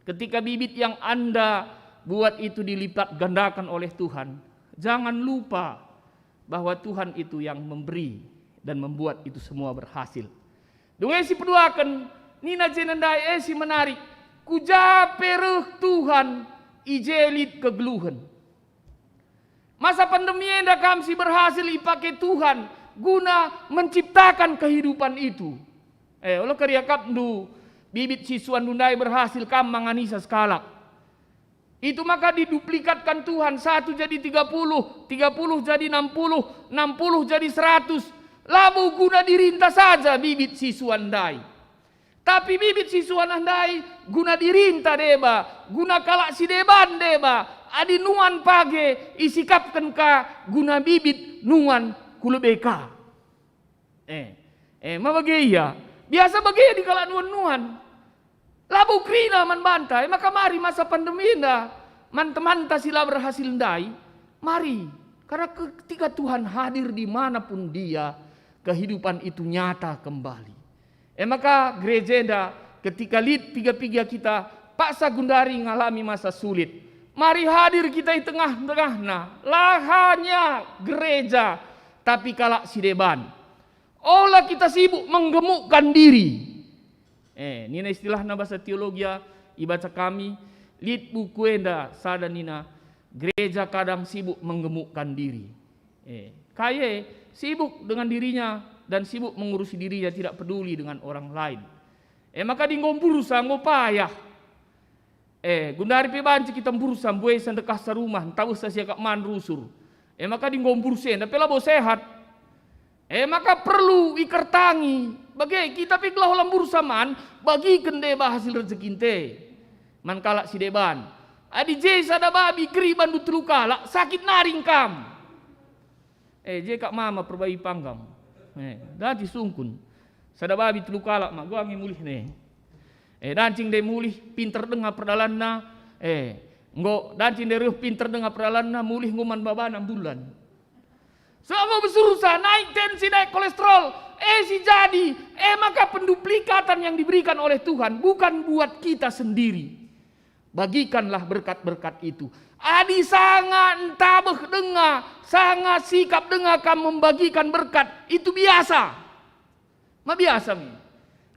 ketika bibit yang Anda buat itu dilipat gandakan oleh Tuhan, jangan lupa bahwa Tuhan itu yang memberi dan membuat itu semua berhasil. Dunge si peduaken, nina jenda ndai, eh, si menarik, "Ku ja pe reh Tuhan, i je lit kegeluhen." Masa pandemi enda kam si berhasil ipake Tuhan guna menciptakan kehidupan itu. Eh, ola keriakapndu bibit sisuanndu ndai berhasil kam manganisa sekalak. Itu maka diduplikatkan Tuhan, satu jadi tiga puluh, tiga puluh jadi enam puluh, enam puluh jadi seratus. Labo guna dirinta saja bibit sisuan ndai. Tapi bibit sisuan ndai guna dirinta deba, guna kalak si deban deba. Adi nuan page isikapken ka guna bibit nuan ku lebe ka. Eh, eh, ma bage ia. Biasa bage di kalak nuan-nuan. Labo kerina man banta, e maka mari masa pandemi enda, man temanta si la berhasil ndai, mari. Karena ketika Tuhan hadir di mana pun dia, kehidupan itu nyata kembali. E maka gereja enda, ketika lit piga-piga kita paksa gundari ngalami masa sulit, mari hadir kita i tengah-tengahna, la hanya gereja, tapi kalak si deban. Ola kita sibuk menggemukkan diri. Eh, nina istilahna bahasa teologia ibaca kami, lit buku enda sada nina, "Gereja kadang sibuk menggemukkan diri." Eh, kai e? Sibuk dengan dirinya dan sibuk mengurusi dirinya, tidak peduli dengan orang lain. Eh, maka di enggo mbursa, enggo payah. Eh, gundari pe banci kita mbursa, mbuesa ndekah sarumah, ntah sa siakap man rusur. Eh, maka di enggo mbursa enda pe labo sehat. Eh, maka perlu ikertangi. Bage kita pe gelah ola mbursa man, bagiken deba hasil rezekinte man kalak si deban. Adi je sada babi keri bandu telu kalak, sakit nari engkam. Eh, je kap mama perbabi panggang. Eh, danci sungkun. Sada babi telu kalak ma, gua nge mulih ne. Eh, dancing de mulih, pinter denga perdalanna. Eh, enggo dancing de reh pinter denga perdalanna, mulih enggo man babana mbulan. Sanggup besursa, naik tensi, naik kolesterol. Eh, si jadi, eh, maka penduplikatan yang diberikan oleh Tuhan bukan buat kita sendiri. Bagikanlah berkat-berkat itu. Adi sanga ntabeh denga, sanga sikap denga kam membagikan berkat, itu biasa. Ma biasa mi.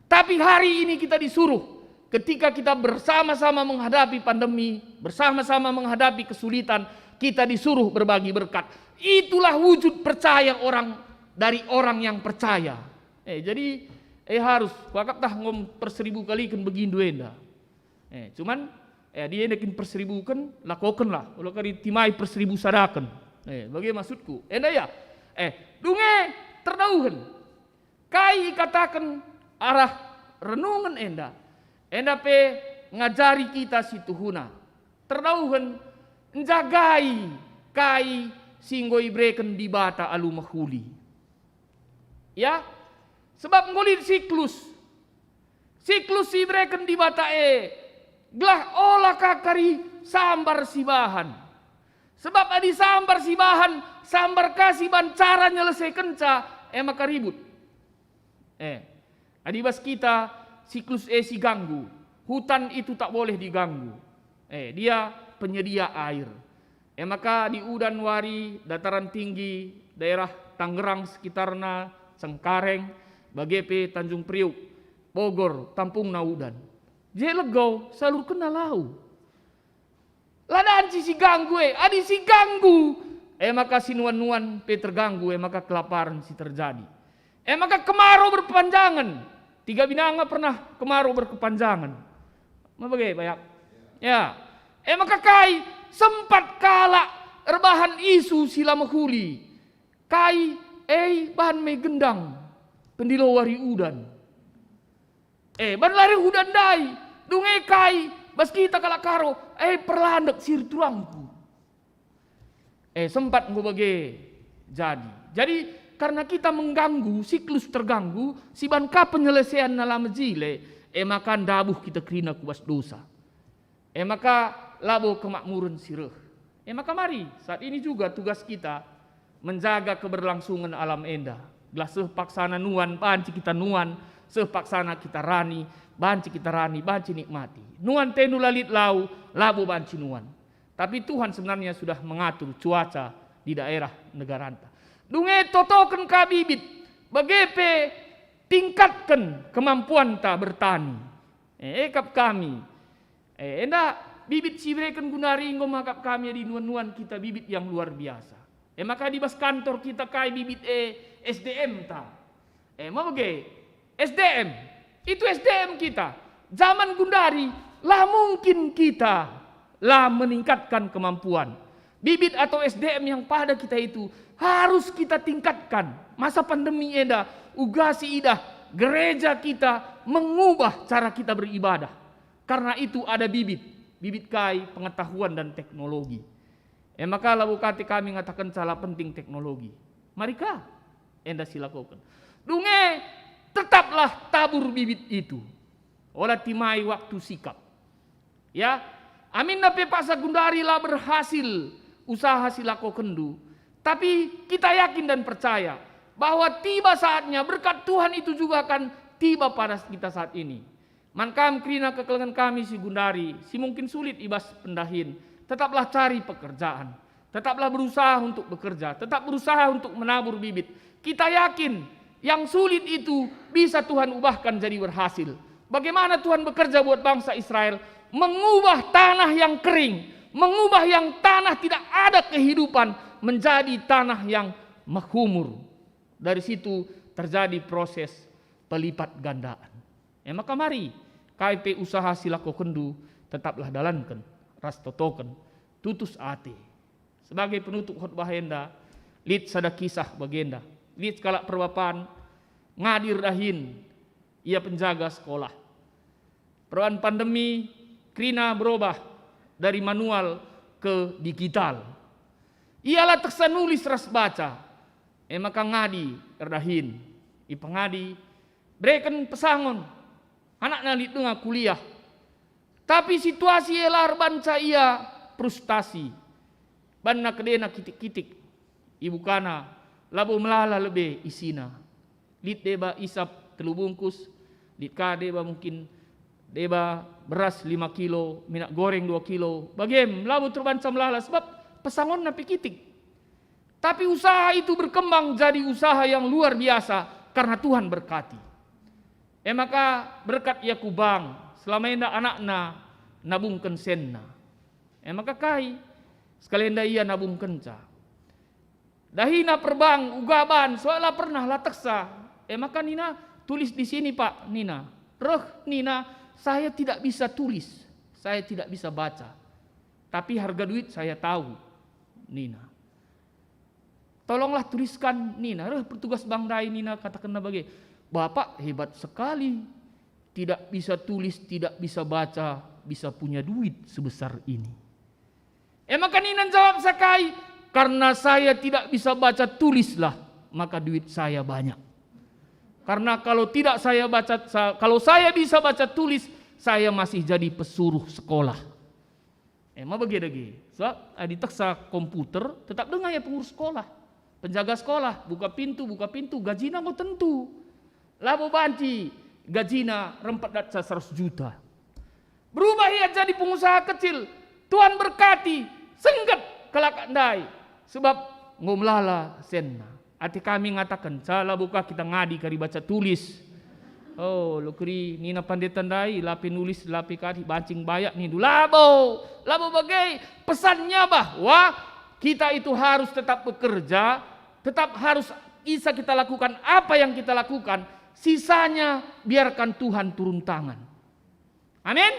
Tapi hari ini kita disuruh, ketika kita bersama-sama menghadapi pandemi, bersama-sama menghadapi kesulitan, kita disuruh berbagi berkat. Itulah wujud percaya orang, dari orang yang percaya. Eh, jadi, eh, harus, kuakap tah ngom perseribu kaliken begindu enda. Eh, cuman, eh, dia enda kin perseribuken, lakokenlah. Ula kari timai perseribu sadaken. Eh, bage maksudku. Enda ya. Eh, dunge terdauhen. Kai ikataken arah renungen enda? Enda pe ngajari kita si tuhuna. Terdauhen njagai kai si enggo ibereken Dibata alu mehuli. Ya, sebab enggo lit siklus. Siklus si ibereken Dibata e, gelah ola ka kari sambar sibahan. Sebab adi sambar sibahan, sambar ka sibahan cara nyelesekenca, e maka ribut. Eh, adi bas kita siklus e siganggu, hutan itu tak boleh diganggu. Eh, dia penyedia air. E maka di udan wari, dataran tinggi, daerah Tangerang sekitarna, Cengkareng, bage pe Tanjung Priuk, Bogor, tampungna udan. Je lego, salurkenna lau. La banci siganggu e, adi siganggu, e maka sinuan-nuan pe terganggu, e maka kelaparan si terjadi. E maka kemarau berkepanjangen. Tiga binanga pernah kemarau berkepanjangen. Ma bage, Bayak? Ya. E maka kai sempat kalak erbahan isu si la mehuli. Kai, e, bahan me gendang pendilo wari udan. E, ban lari udan ndai, dunge kai, bas kita kalak Karo, e, perlandek sir turangku. E, sempat enggo bage jadi. Jadi, karena kita mengganggu, siklus terganggu, siban ka penyelesaianna la mejile, e, maka ndabuh kita kerina ku bas dosa. E maka labo kemakmuren si reh. E maka mari, saat ini juga tugas kita menjaga keberlangsungan alam enda. Gelah seh paksana nuan, banci kita nuan, seh paksana kita rani, banci kita rani, banci nikmati. Nuan tendu la lit lau, labo banci nuan. Tapi Tuhan sebenarnya sudah mengatur cuaca di daerah negaranta. Dunge totoken ka bibit, bage pe tingkatken kemampuanta bertani. E, e kap kami. E, enda bibit si ibereken gundari enggo mekap kami adi nuan-nuan kita bibit yang luar biasa. E maka di bas kantor kita kai bibit e S D M ta. E, ma bage S D M. Itu S D M kita. Zaman gundari la mungkin kita la meningkatkan kemampuan. Bibit atau S D M yang pada kita itu harus kita tingkatkan. Masa pandemi enda uga si idah gereja kita mengubah cara kita beribadah. Karena itu ada bibit, bibit kai, pengetahuan dan teknologi. E maka labo kate kami ngatakenca la penting teknologi. Mari ka enda silakoken. Dunge tetaplah tabur bibit itu. Ola timai waktu sikap. Ya, aminna pe paksa gundari la berhasil usaha si lakokenndu, tapi kita yakin dan percaya bahwa tiba saatnya berkat Tuhan itu juga akan tiba pada kita saat ini. Man kam kerina kekelengen kami si gundari, si mungkin sulit i bas pendahin, tetaplah cari pekerjaan. Tetaplah berusaha untuk bekerja, tetap berusaha untuk menabur bibit. Kita yakin yang sulit itu bisa Tuhan ubahkan jadi berhasil. Bagaimana Tuhan bekerja buat bangsa Israel? Mengubah tanah yang kering, mengubah yang tanah tidak ada kehidupan menjadi tanah yang mehumur. Dari situ terjadi proses pelipat gandaan. E maka mari, kai pe usaha si lakokenndu, tetaplah dalanken ras totoken, tutus ate. Sebagai penutup khotbah enda, lit sada kisah bagenda. Lit sekalak perbapan ngadi erdahin, ia penjaga sekolah. Perbahan pandemi kerina berobah dari manual ke digital. Ia la teksa nulis ras baca, e maka ngadi erdahin. Ipengadi, bereken pesangon, anakna lit denga kuliah. Tapi situasi e la erbanca ia frustasi. Banna kedena kitik-kitik, ibukana labo melala lebe isina. Lit deba isap telu bungkus, lit ka deba mungkin deba beras lima kilo, minak goreng dua kilo, bagem labo terbanca melala sebab pesangonna pe kitik. Tapi usaha itu berkembang jadi usaha yang luar biasa karena Tuhan berkati. E maka berkat ia ku bank, selama enda anakna nabungken senna. E maka kai? Sekali enda ia nabungkenca. Dahina perbank uga ban, soal la pernah la teksa. E maka nina, "Tulis di sini, Pak," nina. Reh nina, "Saya tidak bisa tulis, saya tidak bisa baca. Tapi harga duit saya tahu," nina. "Tolonglah tuliskan," nina. Reh petugas bank ndai nina, katakenna bage, "Bapak hebat sekali. Tidak bisa tulis, tidak bisa baca, bisa punya duit sebesar ini." E maka nina njawab Sakai, "Karena saya tidak bisa baca tulislah, maka duit saya banyak. Karena kalau tidak saya baca, sa-, kalau saya bisa baca tulis, saya masih jadi pesuruh sekolah." E maka bage dage. Sebab adi teksa komputer, tetap denga ia pengurus sekolah, penjaga sekolah, buka pintu, buka pintu, gajina enggo tentu. Labo banci gajina rempet datca seratus juta. Berubah ia jadi pengusaha kecil. Tuhan berkati, sengget kalak ndai, sebab enggo melala senna. Ate kami ngatakenca, "Labo ka kita ngadi kari baca tulis." Oh, lo keri nina pandeta ndai, "La pe nulis, la pe kari bancing bayak," nindu. Labo, labo bage. Pesannya bahwa kita itu harus tetap bekerja, tetap harus bisa kita lakukan apa yang kita lakukan, sisanya biarkan Tuhan turun tangan. Amin.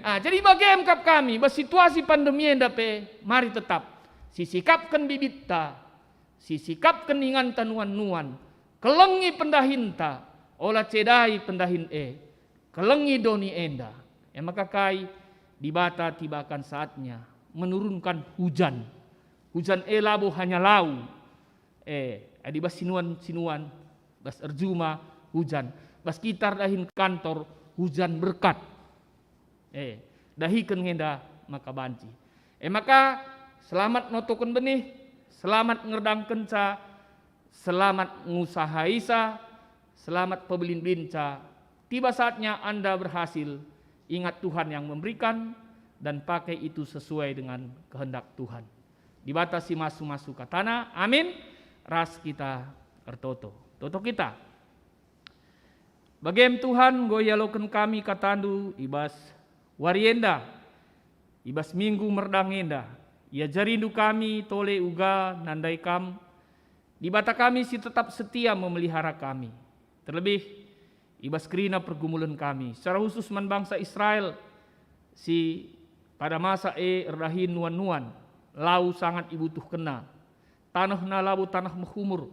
Ah, jadi bage me kap kami, bas situasi pandemi enda pe, mari tetap sisikapken bibitta, sisikapken inganta nuan-nuan, kelengi pendahinta, ola cedai pendahin e, kelengi doni enda. E maka kai? Dibata tibakan saatnya menurunkan hujan. Hujan e labo hanya lau. Eh, adi bas sinuan-sinuan, bas erjuma hujan, bas kita erdahin kantor hujan berkat. Eh, dahiken ngenda maka banci. E maka, selamat notoken benih, selamat ngerdangkenca, selamat ngusahaisa, selamat pebelin-belinca. Tiba saatnya Anda berhasil, ingat Tuhan yang memberikan, dan pakai itu sesuai dengan kehendak Tuhan. Dibata si masu-masu katana, amin, ras kita ertoto. Toto kita. Bagem Tuhan, enggo ialoken kami katandu i bas wari enda, i bas minggu merdang enda. Iajarindu kami tole uga nandai Kam, Dibata kami si tetap setia memelihara kami. Terlebih, i bas kerina pergumulen kami, secara khusus man bangsa Israel si pada masa e erdahin nuan-nuan, lau sangat ibutuhkenna. Tanehna labo taneh mehumur,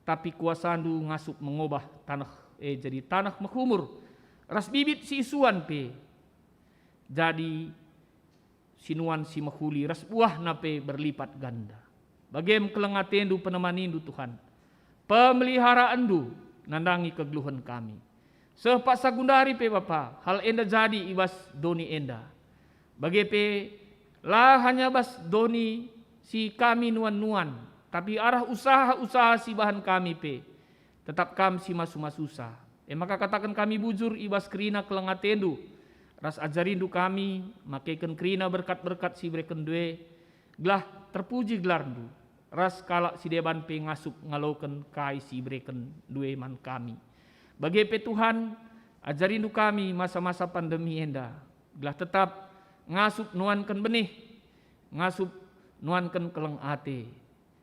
tapi kuasaNdu ngasup mengobah taneh e jadi taneh mehumur, ras bibit si isuan pe jadi sinuan si mehuli ras buahna pe berlipat ganda. Bagem keleng ateNdu penemanindu, Tuhan. PemeliharaenNdu nandangi kegeluhen kami. Seh paksa gundari pe, Bapa, hal enda jadi i bas doni enda. Bage pe, la hanya bas doni si kami nuan-nuan, tapi arah usaha-usaha si bahan kami pe. Tetap Kam si masu-masusa. E maka kataken kami bujur i bas kerina keleng ateNdu, ras ajarindu kami makeken kerina berkat-berkat si iberekenNdu e, gelah terpuji gelarNdu, ras kalak si deban pe ngasup ngaloken kai si iberekenNdu e man kami. Bage pe Tuhan, ajarindu kami masa-masa pandemi enda, gelah tetap ngasup nuanken benih, ngasup nuanken keleng ate.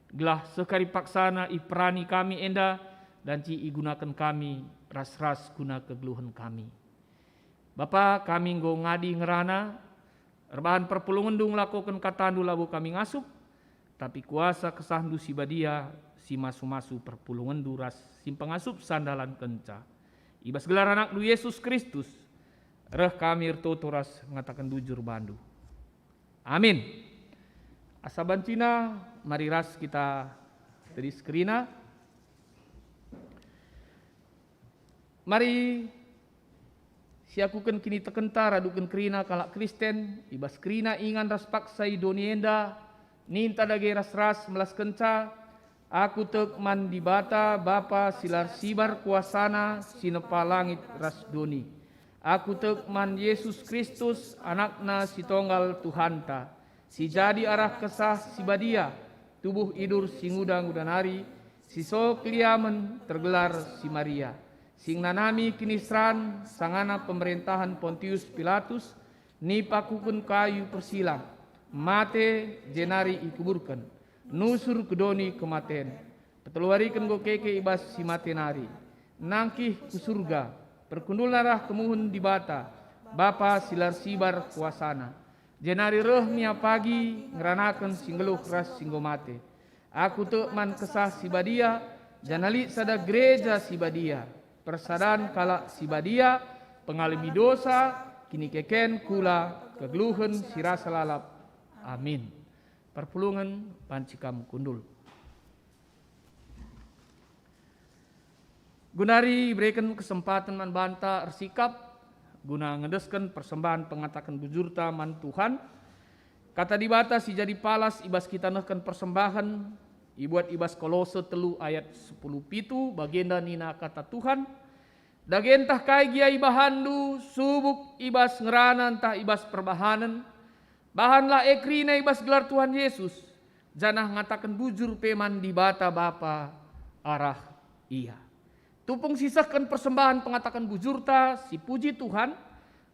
Gelah seh kari paksana iperani kami enda, banci igunaken kami ras-ras guna kegeluhen kami. Bapa, kami enggo ngadi ngerana, erbahan perpulungenNdu ngelakoken kataNdu labo kami ngasup, tapi kuasa kesahNdu si badia si masu-masu perpulungenNdu ras si mpengasupsa ndalankenca. I bas gelar AnakNdu Yesus Kristus, reh kami ertoto ras ngataken bujur bandu. Amin. Asa bancina, mari ras kita tedis kerina. Mari siakuken kinitekenta raduken kerina kalak Kristen, i bas kerina ingan ras paksa i doni enda, ninta dage ras-ras melaskenca, Aku tek man Dibata, Bapa si la ersibar kuasaNa, si nepa langit ras doni. Aku tek man Jesus Kristus, AnakNa si tonggal Tuhanta, si jadi arah Kesah Si Badia, tubuh idur si nguda-nguda nari, si so keliamen tergelar si Maria, si ngenanami kiniseran sangana pemerentahen Pontius Pilatus, nipakuken kayu persilang, mate, jenari ikuburken, nusur ke doni kematen, peteluwariken enggo keke i bas si mate nari, nangkih ku Surga, perkundulna arah kemuhen Dibata, Bapa si la ersibar kuasaNa, jenari reh mia pagi ngeranaken si nggeluh ras si enggo mate. Aku tek man Kesah Si Badia, janah lit sada Gereja Si Badia, persadan kalak si badia, pengalemi dosa, kinikeken kula, kegeluhen si rasa lalap. Amin. Perpulungen, banci kam kundul. Genari ibereken kesempaten man banta ersikap guna ngendesken persembahen pengataken bujurta man Tuhan. Kata Dibata si jadi palas i bas kita nehken persembahen ibuat i bas Kolose telu ayat sepuluh pitu, bagenda nina Kata Tuhan, "Dage ntah kai gia ibahanndu, subuk i bas ngerana ntah i bas perbahanen, bahanlah e kerina i bas gelar Tuhan Jesus, janah ngataken bujur pe man Dibata Bapa arah Ia." Tupung sisehken persembahen pengataken bujurta si puji Tuhan,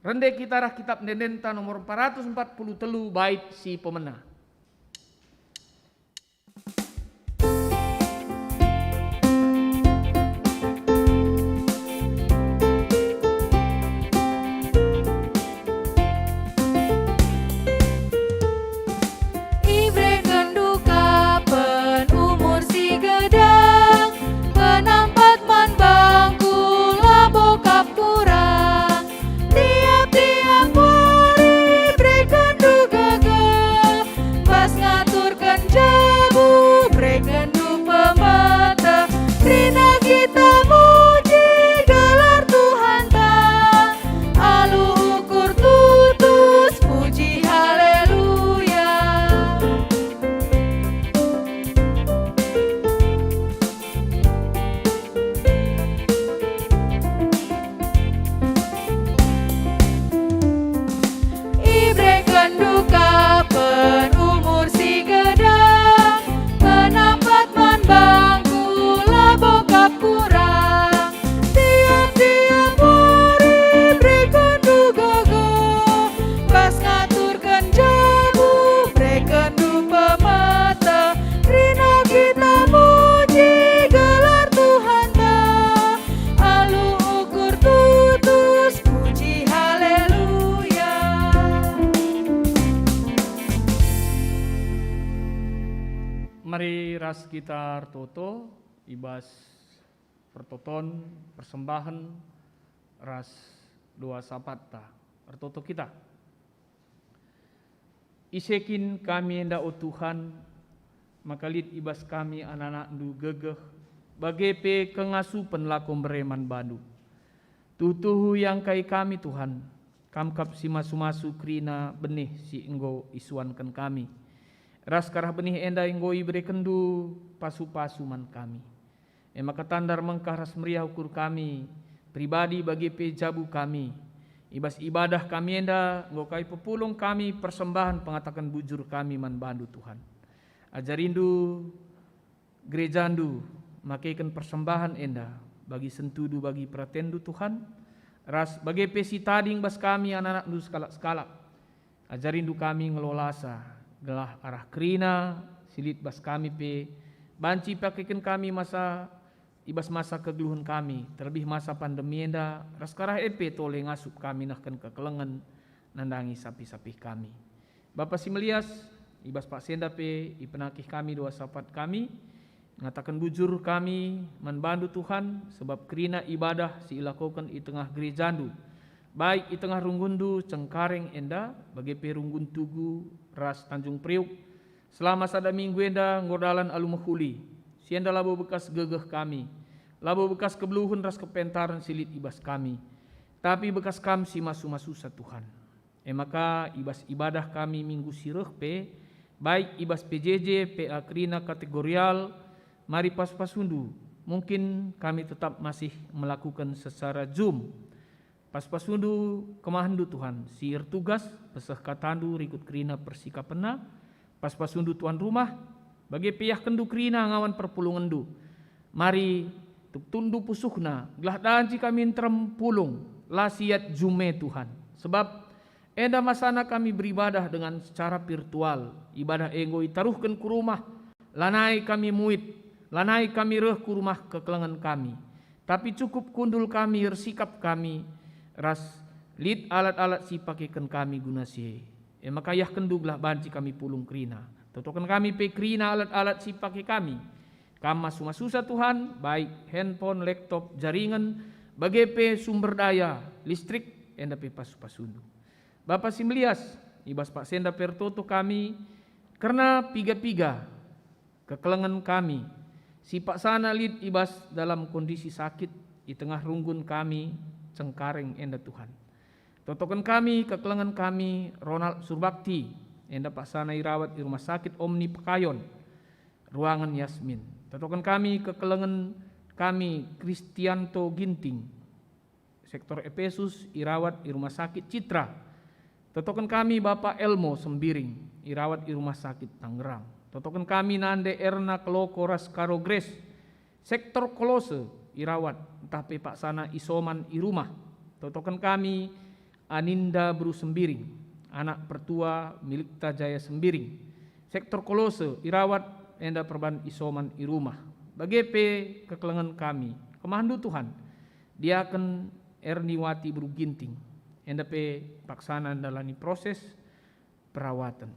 rende kita arah Kitap Ende-endenta nomor empat ratus empat puluh telu, bait si pemena. Iberekenndu kapen umur si gedang, penampat man bangku labo kap kurang. Tiap-tiap wari berekenndu gegeh, bas ngaturken jabu berekenndu pemata. Kerina kita muji gelar Tuhanta, alu ukur tutus puji haleluya. Iberekenndu kapen umur si gedang, penampat man bangku labo kap kurang. Tiap-tiap wari berekenndu gegeh, bas ngaturken jabu berekenndu pemata. Kerina kita muji gelar Tuhanta, alu ukur tutus puji haleluya. Mari ras kita ertoto i bas pertoton persembahen ras doa sapatta. Ertoto kita. Ise kin kami enda, o Tuhan, maka lit i bas kami anak-anakNdu gegeh, bage pe kengasupen lako mbere man baNdu. Tuhu-tuhu iangkai kami, Tuhan, Kam kap si masu-masu kerina benih si enggo isuanken kami. Ras karah benih enda enggo iberekenNdu pasu-pasu man kami. E maka tandar mengkah ras meriah ukur kami, pribadi bage pe jabu kami. I bas ibadah kami enda enggo kai pepulung kami persembahen pengataken bujur kami man baNdu, Tuhan. AjariNdu gerejaNdu makeken persembahen enda bagi sentuNdu, bagi peratenNdu, Tuhan, ras bage pe si tading bas kami anak-anakNdu sekalak-sekalak. AjariNdu kami ngelolasa, gelah arah kerina si lit bas kami pe banci ipakeken kami masa, i bas masa kegeluhen kami, terlebih masa pandemi enda, ras karah e pe tole ngasup kami nehken kekelengen nandangi sapih-sapih kami. Bapa si melias, i bas paksa enda pe ipenakih kami doa sapat kami, ngataken bujur kami man baNdu, Tuhan, sebab kerina ibadah si ilakoken i tengah gerejaNdu, baik i tengah runggunNdu Cengkareng enda, bage pe runggun Tugu ras Tanjung Priuk, selama sada minggu enda enggo dalan alu mehuli. Si enda labo bekas gegeh kami, labo bekas kebeluhen ras kepentaren si lit i bas kami, tapi bekas Kam si masu-masusa, Tuhan. E maka i bas ibadah kami minggu si reh pe, baik i bas P J J, P A kerina kategorial, Mari pasu-pasundu, mungkin kami tetap masih melakukan secara Zoom. Pasu-pasundu kemahenndu Tuhan, si ertugas, peseh katandu rikut kerina persikapenna. Pasu-pasundu tuan rumah, bage pe iahkenndu kerina ngawan perpulungenndu. Mari tuktukndu pusuhna, gelah banci kami nterem pulung, la siat Zoom e Tuhan. Sebab enda masana kami beribadah dengan secara virtual. Ibadah e enggo itaruhken ku rumah, lanai kami muit, lanai kami reh ku rumah kekelengen kami. Tapi cukup kundul kami, ersikap kami, ras lit alat-alat si ipakeken kami guna si e. E maka iahkenndu gelah banci kami pulung kerina. Totoken kami pe kerina alat-alat si ipake kami. Kam masu-masusa Tuhan, baik handphone, laptop, jaringen, bage pe sumber daya, listrik, enda pe pasu-pasundu. Bapa si melias, i bas paksa enda pe ertoto kami kerna piga-piga kekelengen kami, si paksana lit i bas dalam kondisi sakit i tengah runggun kami Cengkareng enda Tuhan. Totoken kami kekelengen kami Ronald Surbakti, enda paksana irawat i Rumah Sakit Omni Pekayon, ruangen Yasmin. Totoken kami kekelengen kami Kristianto Ginting, sektor Epesus, irawat i Rumah Sakit Citra. Totoken kami Bapa Elmo Sembiring, irawat i Rumah Sakit Tangerang. Totoken kami Nande Erna Keloko ras Karo Grace, sektor Kolose, irawat, ntah pe paksana isoman i rumah. Totoken kami Aninda Beru Sembiring, anak pertua Milikta Jaya Sembiring, sektor Kolose, irawat, enda perban isoman i rumah. Bage pe kekelengen kami. Kemahenndu Tuhan, Diaken Erniwati Beru Ginting, enda pe paksana ndalani proses perawaten.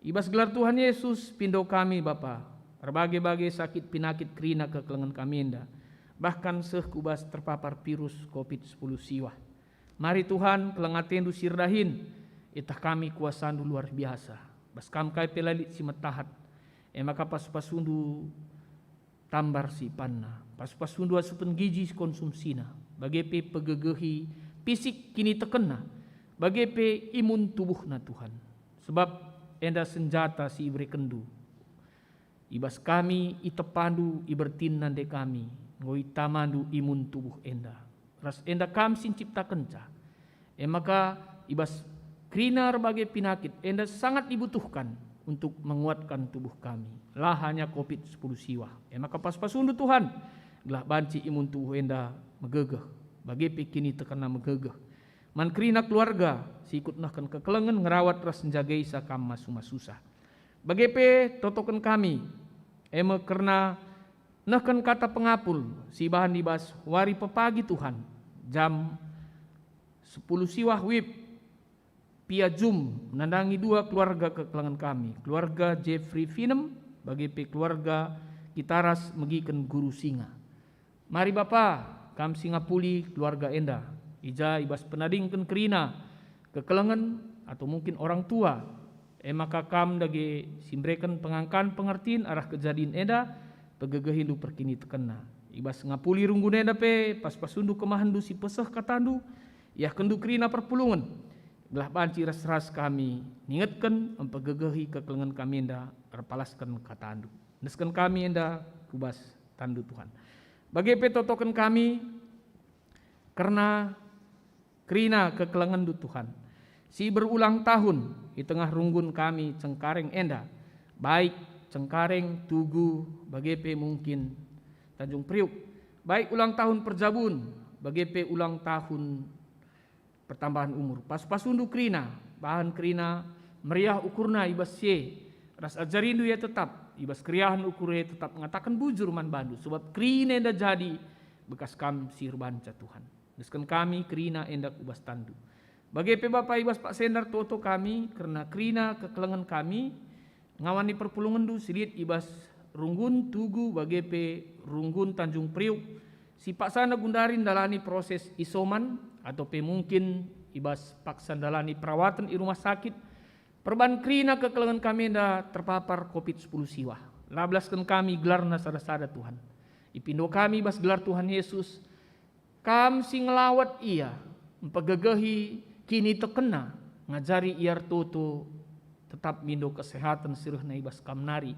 I bas gelar Tuhan Yesus, pindo kami, Bapa, erbage-bage sakit pinakit kerina kekelengen kami enda, bahkan seh ku bas terpapar virus covid sepuluh siwah. Mari Tuhan, keleng atendu si erdahin, itah kami kuasandu luar biasa. Bas Kam kai pe la lit si metahat, e maka pasu-pasundu tambar si ipanna, pasu-pasundu asupen giji si konsumsina, bage pe pegegehi pisik kinitekenna, bage pe imun tubuhna, Tuhan. Sebab enda senjata si iberekenndu. I bas kami itepandu, ibertin nande kami, enggo itamandu imun tubuh enda. Ras enda Kam si nciptakenca. E maka, i bas kerina erbage pinakit enda sangat dibutuhkan untuk menguatkan tubuh kami, la hanya covid sepuluh siwah. E maka pasu-pasundu Tuhan, gelah banci imun tubuh enda megegeh, bage pe kinitekenna megegeh. Man kerina keluarga si ikut nehken kekelengen ngerawat ras njagaisa Kam masu-masusa. Bage pe totoken kami, e me kerna nehken kata pengapul si ibahan i bas wari pepagi Tuhan, jam sepuluh siwah wib, via Zoom, nandangi dua keluarga kekelengen kami, keluarga Jeffrey Finem, bage pe keluarga Kitaras megiken Guru Singa. Mari Bapa, Kam si ngapuli keluarga enda, i ja i bas penadingken kerina, kekelengen, atau mungkin orang tua, e maka Kam dage si mbereken pengangkan pengertin arah kejadin enda, pegegehindu perkinitekenna. I bas ngapuli runggun enda pe, pasu-pasundu kemahendu si peseh katandu, iahkenndu kerina perpulungen, gelah banci ras-ras kami ningetken, mpegegehi kekelengen kami enda erpalasken katandu. Endesken kami enda ku bas tandu Tuhan. Bage pe totoken kami kerna kerina kekelengenndu Tuhan, si berulang tahun i tengah runggun kami Cengkareng enda, baik Cengkareng, Tugu, bage pe mungkin Tanjung Priuk, baik ulang tahun perjabun, bage pe ulang tahun pertambahan umur. Pasu-pasundu kerina, bahan kerina meriah ukurna i bas si e, ras ajarindu ia tetap, i bas keriahen ukur e tetap ngataken bujur man bandu, sebab kerina enda jadi bekas Kam si erbanca Tuhan. Endesken kami kerina enda ku bas tandu. Bage pe Bapa, i bas paksa enda ertoto kami kerna kerina kekelengen kami, ngawani perpulungenndu si lit i bas runggun Tugu bage pe runggun Tanjung Priuk, si paksana gundari ndalani proses isoman, atau pe mungkin i bas paksa ndalani perawaten i rumah sakit, perban kerina kekelengen kami enda terpapar covid sepuluh siwah. La belasken kami gelarna sada-sada, Tuhan. Ipindo kami i bas gelar Tuhan Yesus, Kam si ngelawet ia, mpegegehi kinitekenna, ngajari ia ertoto, tetap mindo kesehaten si rehna i bas Kam nari.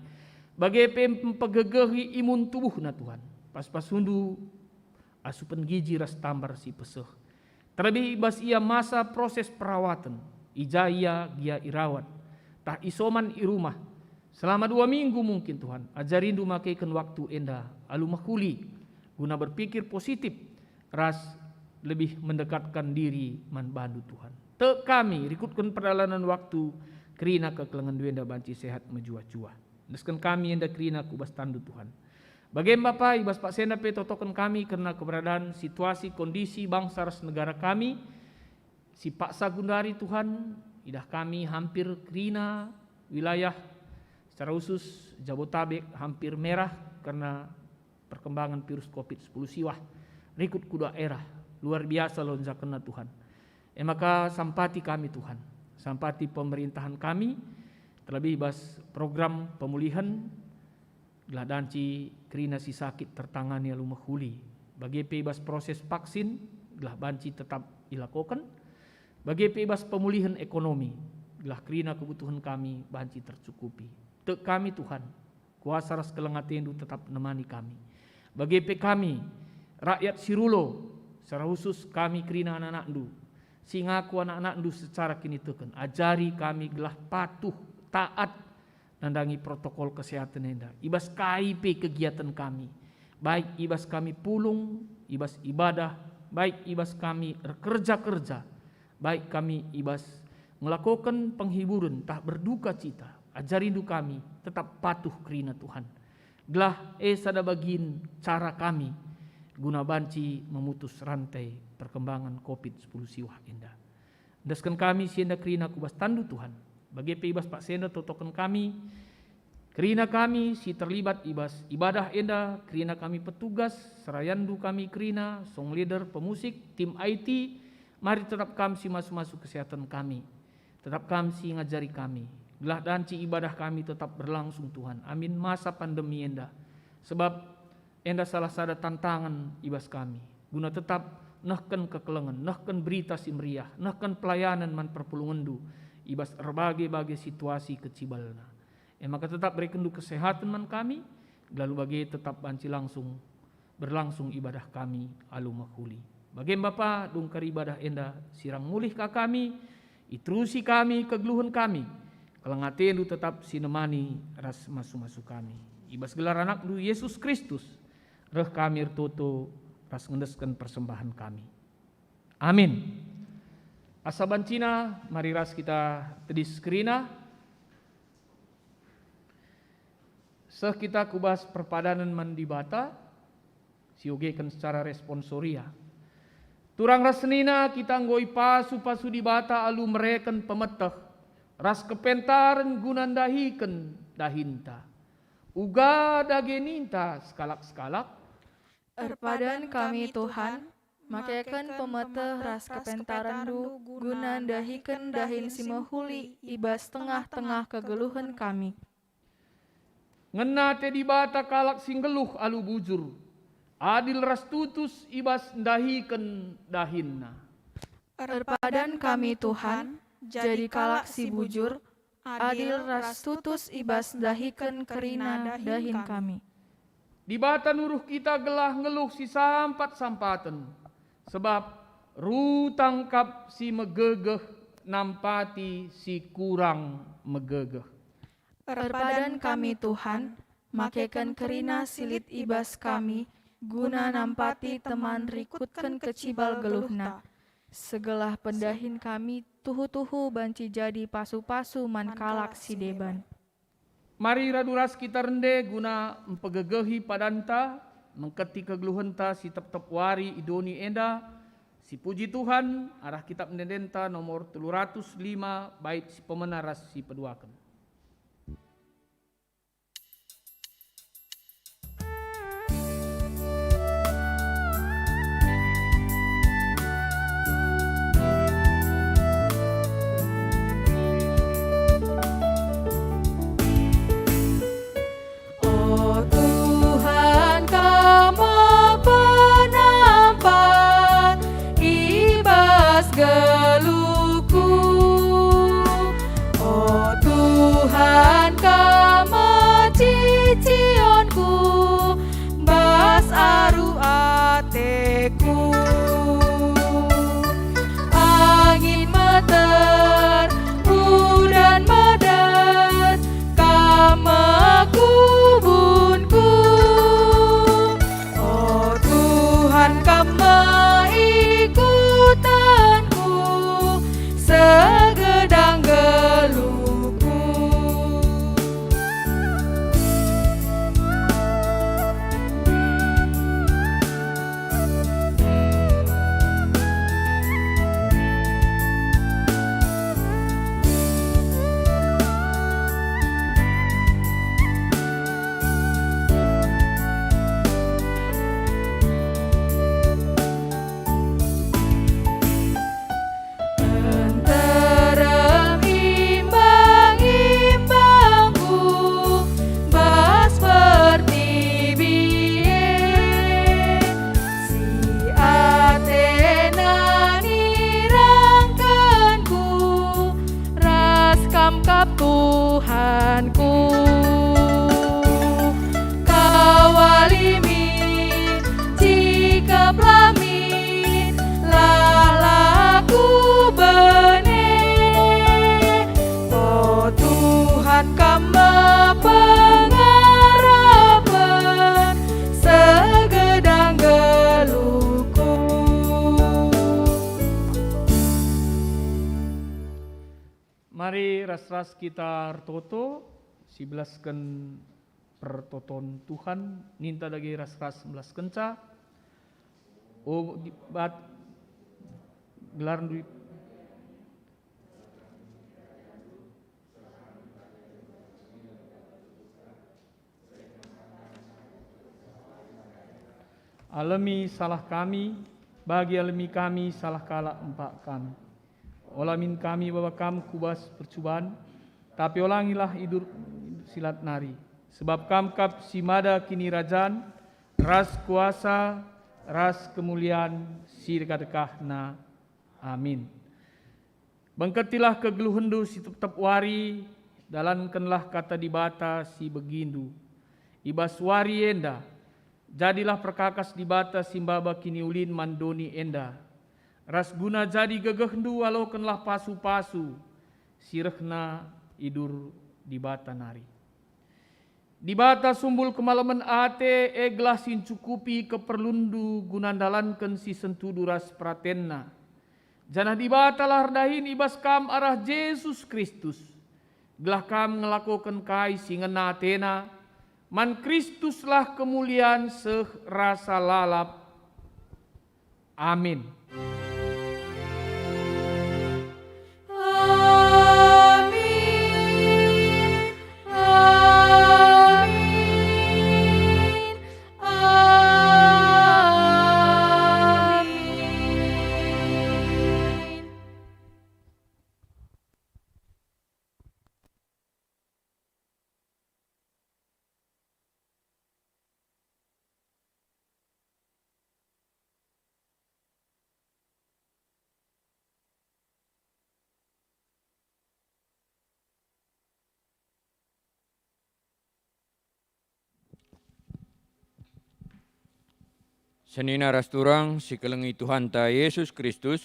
Bage pe mpegegehi imun tubuhna, Tuhan. Pas-pasundu asupen giji ras tambar si peseh. Terlebih i bas ia masa proses perawaten, i ja ia gia irawat, tah isoman i rumah. Selama dua minggu mungkin, Tuhan, ajarindu makeken waktu enda alu mehuli, guna berpikir positif ras lebih mendekatkan diri man bandu, Tuhan. Tek kami, rikutken perdalanen waktu, kerina kekelengenndu enda banci sehat mejuah-juah. Endesken kami enda kerina ku bas tanNdu, Tuhan. Bage me Bapa, i bas paksa enda pe totoken kami kerna keberadaan situasi kondisi bangsa ras negara kami, si paksa gundari, Tuhan, idah kami hampir kerina wilayah, secara khusus Jabotabek hampir merah kerna perkembangan virus covid sepuluh siwah rikut ku daerah. Luar biasa lonjakenna, Tuhan. E maka sampati kami, Tuhan, sampati pemerintahan kami, terlebih bas program pemulihan, gelah banci kerina si sakit tertangani alu mehuli. Bage pe i bas proses vaksin, gelah banci tetap ilakoken. Bage pe i bas pemulihen ekonomi, gelah kerina kebutuhen kami banci tercukupi. Tek kami, Tuhan, kuasa ras keleng ateNdu tetap nemani kami. Bage pe kami, rakyat si rulo, secara khusus kami kerina anak-anakNdu, si ngaku anak-anakNdu secara kiniteken, ajari kami gelah patuh, taat, nandangi protokol kesehatan enda, i bas kai pe kegiatan kami, baik i bas kami pulung, i bas ibadah, baik i bas kami erkerja-kerja, baik kami i bas ngelakoken penghiburen tah berduka cita, ajarindu kami tetap patuh kerina, Tuhan. Gelah e sada bagin cara kami guna banci memutus rantai perkembangan covid sepuluh siwah enda. Endesken kami si enda kerina ku bas tanNdu, Tuhan. Bage pe i bas paksa enda totoken kami, kerina kami si terlibat i bas ibadah enda, kerina kami petugas, serayandu kami kerina, song leader, pemusik, tim I T, mari tetap Kam si masu-masu kesehatan kami. Tetap Kam si ngajari kami. Gelah banci ibadah kami tetap berlangsung, Tuhan, amin masa pandemi enda. Sebab enda salah sada tantangen i bas kami, guna tetap nehken kekelengen, nehken Berita Si Meriah, nehken pelayanen man perpulungenNdu i bas erbage-bage situasi kecibalna. E maka tetap berekenNdu kesehatan man kami, gelah alu bage tetap banci langsung, berlangsung ibadah kami alu mehuli. Bage me Bapa, dung kari ibadah enda sirang mulih ka kami, iterusi kami kegeluhen kami, keleng ateNdu tetap si nemani ras masu-masu kami. I bas gelar AnakNdu, Yesus Kristus, reh kami ertoto ras ngendesken persembahen kami. Amin. Asa bancina, mari ras kita tedis kerina. Seh kita ku bas perpadanen man Dibata, siogeken secara responsoria. Turang ras senina kita enggo ipasu-pasu Dibata alu mereken pemeteh ras kepentaren guna ndahiken dahinta. Uga dage ninta sekalak-sekalak, Erpadan kami, Tuhan, makeken pemeteh ras kepentarenNdu guna ndahiken dahin si mehuli i bas tengah-tengah kegeluhen kami. Ngena ate Dibata kalak si nggeluh alu bujur, adil ras tutus i bas ndahiken dahinna. Erpadan kami, Tuhan, jadi kalak si bujur, adil ras tutus i bas ndahiken kerina dahin kami. Dibata nuruh kita gelah nggeluh si sampat-sampaten, sebab rutang kap si megegeh nampati si kurang megegeh. Erpadan kami, Tuhan, makeken kerina si lit i bas kami, guna nampati teman rikutken kecibal geluhna. Segelah pendahin kami tuhu-tuhu banci jadi pasu-pasu man kalak si deban. Mari radu ras kita rende guna mpegegehi padanta, mengketi kegeluhenta si tep-tep wari i doni enda, sipuji Tuhan, arah kitab ende-endenta nomor telu ratus lima, bait si pemena ras si peduaken. O Tuhan, Kam me penampat i bas geluhku. O Tuhan, Kam me Mari ras-ras kita ertoto, sibelasken pertoton Tuhan, ninta dage ras-ras mbelaskenca. O di-, bat-, gelarndu i-, Alemi salah kami, bagi alemi kami salah kalak empak kami. Ola min kami baba Kam ku bas percuban, tapi olangilah idur si lat nari. Sebab Kam kap si mada kinirajan, ras kuasa, ras kemulian si dekah-dekahna. Amin. Bengketilah kegeluhenndu si tep-tep wari, dalankenlah kata Dibata si begindu. I bas wari enda, jadilah perkakas Dibata si maba kiniulin man doni enda. Ras guna jadi gegehndu alokenlah pasu-pasu si rehna i dur Dibata nari. Dibata sumbul kemalemen ate, e gelah si ncukupi keperlunndu guna ndalanken si sentudu ras peratenNa. Janah Dibatalah erdahin i bas kam arah Jesus Kristus, gelah kam ngelakoken kai si ngena ateNa. Man Kristuslah kemulian seh rasa lalap. Amin. Amin. Amin. Amin. Senina ras turang si kelengi Tuhanta Jesus Kristus,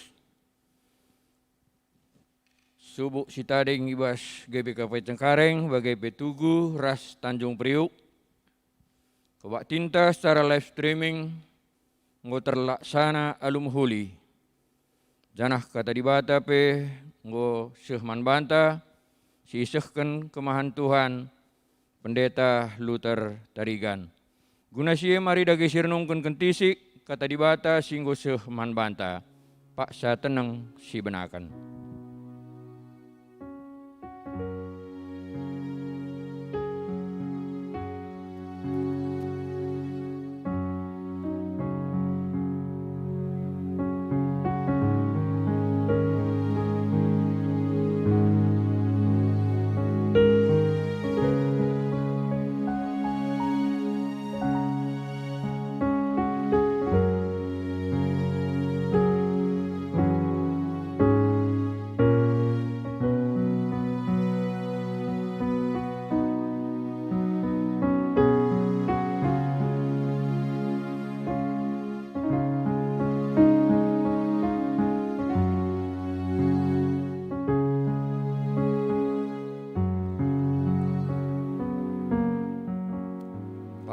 subuk si tading i bas G B K P Cengkareng, bage pe Tugu ras Tanjung Priuk, kebaktinta secara live streaming enggo terlaksana alu mehuli, janah Kata Dibata pe enggo seh man banta si isehken kemahen Tuhan Pendeta Luther Tarigan. Guna si e mari dage si renungken kentisik Kata Dibata si enggo seh man banta. Paksa teneng sibenaken.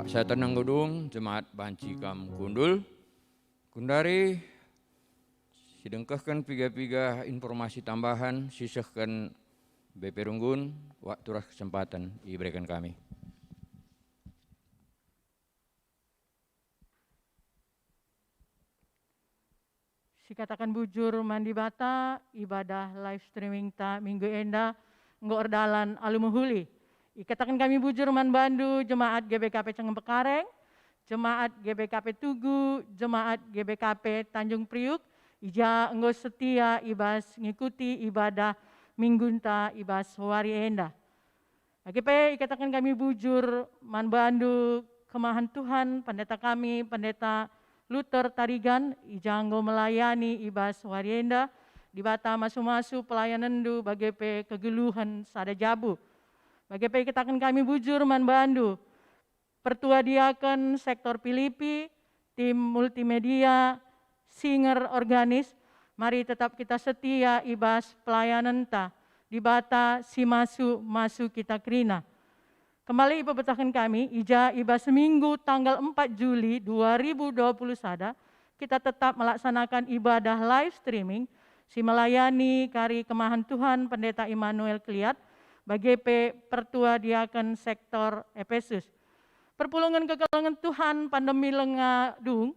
Paksa teneng gedung, jemaat banci kam kundul. Gundari sidengkehken piga-piga informasi tambahan sisehken B P Runggun, waktu ras kesempaten ibereken kami. Sikataken bujur man Dibata, ibadah live streaming ta minggu enda enggo erdalan alu mehuli. Ikataken kami bujur man bandu jemaat G B K P Cengkareng, jemaat G B K P Tugu, jemaat G B K P Tanjung Priuk, i ja enggo setia i bas ngikuti ibadah minggunta i bas wari enda. Bage pe ikataken kami bujur man bandu kemahen Tuhan, pendeta kami, Pendeta Luther Tarigan, i ja enggo melayani i bas wari enda. Dibata masu-masu pelayanenndu bage pe kegeluhen sada jabu. Bage pe ikataken kami bujur man bandu, pertua diaken, sektor Pilipi, tim multimedia, singer, organis, mari tetap kita setia i bas pelayanenta. Dibata si masu-masu kita kerina. Kembali ipebetahken kami, i ja i bas Minggu tanggal empat Juli dua ribu dua puluh sada, kita tetap melaksanakan ibadah live streaming si melayani kari kemahen Tuhan Pendeta Immanuel Keliat, bage pe pertua diaken sektor Epesus. Perpulungen kekelengen Tuhan, pandemi langa dung,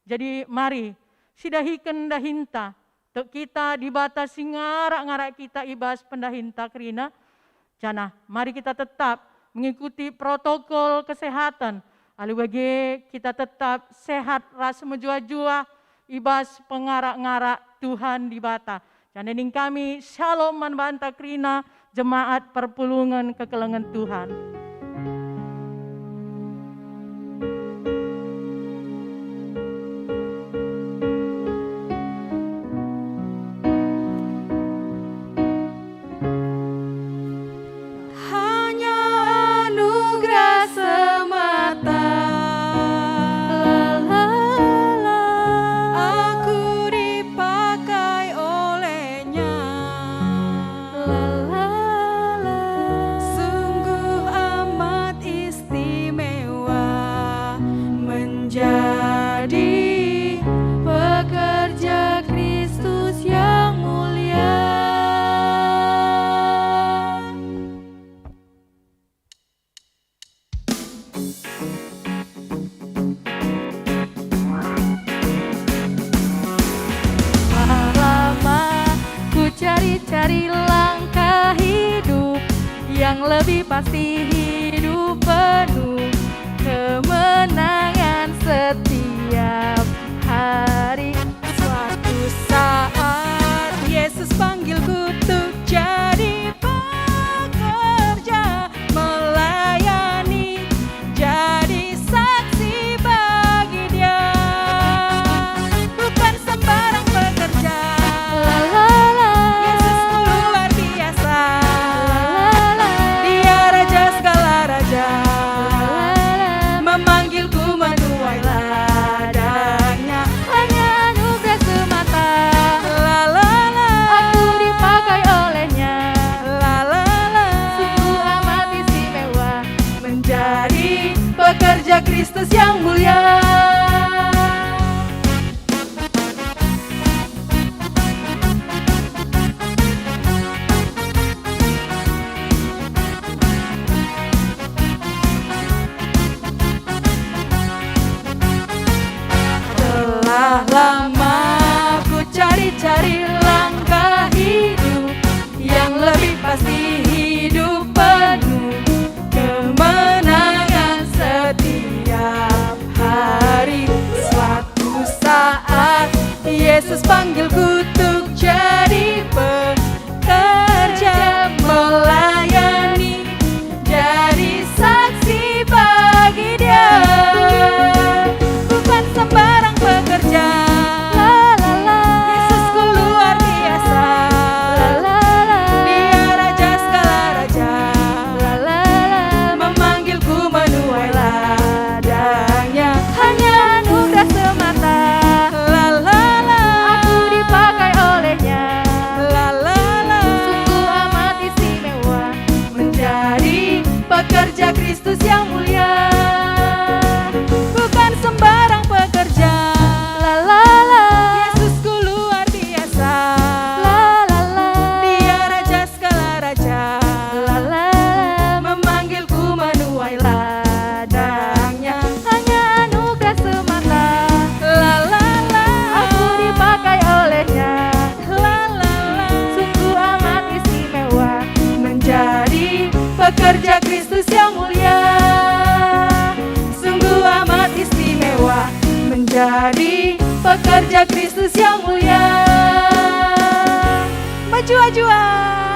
jadi mari sidahiken dahinta, tek kita Dibata si ngarak-ngarak kita i bas pendahinta kerina, janah mari kita tetap mengikuti protokol kesehatan, alu bage kita tetap sehat ras mejuah-juah i bas pengarak-ngarak Tuhan Dibata. Janah nina kami, Shalom man banta kerina jemaat perpulungen kekelengen Tuhan. Hanya anugerah semata. La, la, la. Aku dipakai oleh-Nya. La, la, la. Sungguh amat istimewa menjadi pekerja Kristus yang mulia. Lama ku cari-cari langkah hidup yang lebih pasti, hidup penuh kemenangan setiap hari. Suatu saat Yesus panggilku untuk jadi pekerja, melayani, jadi saksi bagi Dia. Bukan sembarang pekerja. La, la, la. Yesusku luar biasa. La, la, la. Dia Raja segala raja. La, la, la. Memanggilku menuai ladang-Nya. Hanya anugerah semata. La, la, la. Aku dipakai oleh-Nya. La, la, la. Sungguh amat istimewa menjadi pekerja Kristus yang mulia. Telah lama ku cari-cari langkah hidup yang lebih pasti, hidup penuh kemenangan setiap hari. Suatu saat Yesus panggilku untuk jadi pekerja, melayani, jadi saksi bagi Dia. Bukan sembarang pekerja. La, la, la. Yesusku luar biasa. La, la, la. Dia Raja segala raja. La, la, la. Memanggilku menuai ladang-Nya. Hanya anugerah semata. La, la, la. Aku dipakai oleh-Nya. La, la, la. Sungguh amat istimewa menjadi pekerja Kristus yang mulia. Bukan sembarang pekerja. La, la, la. Yesusku luar biasa. La, la, la. Dia Raja segala raja. La, la, la. Memanggilku menuai ladang-Nya. Hanya anugerah semata. La, la, la. Aku dipakai oleh-Nya. La, la, la. Sungguh amat istimewa menjadi pekerja Kristus yang mulia. Sungguh amat istimewa menjadi pekerja Kristus yang mulia. Mejuah-juah.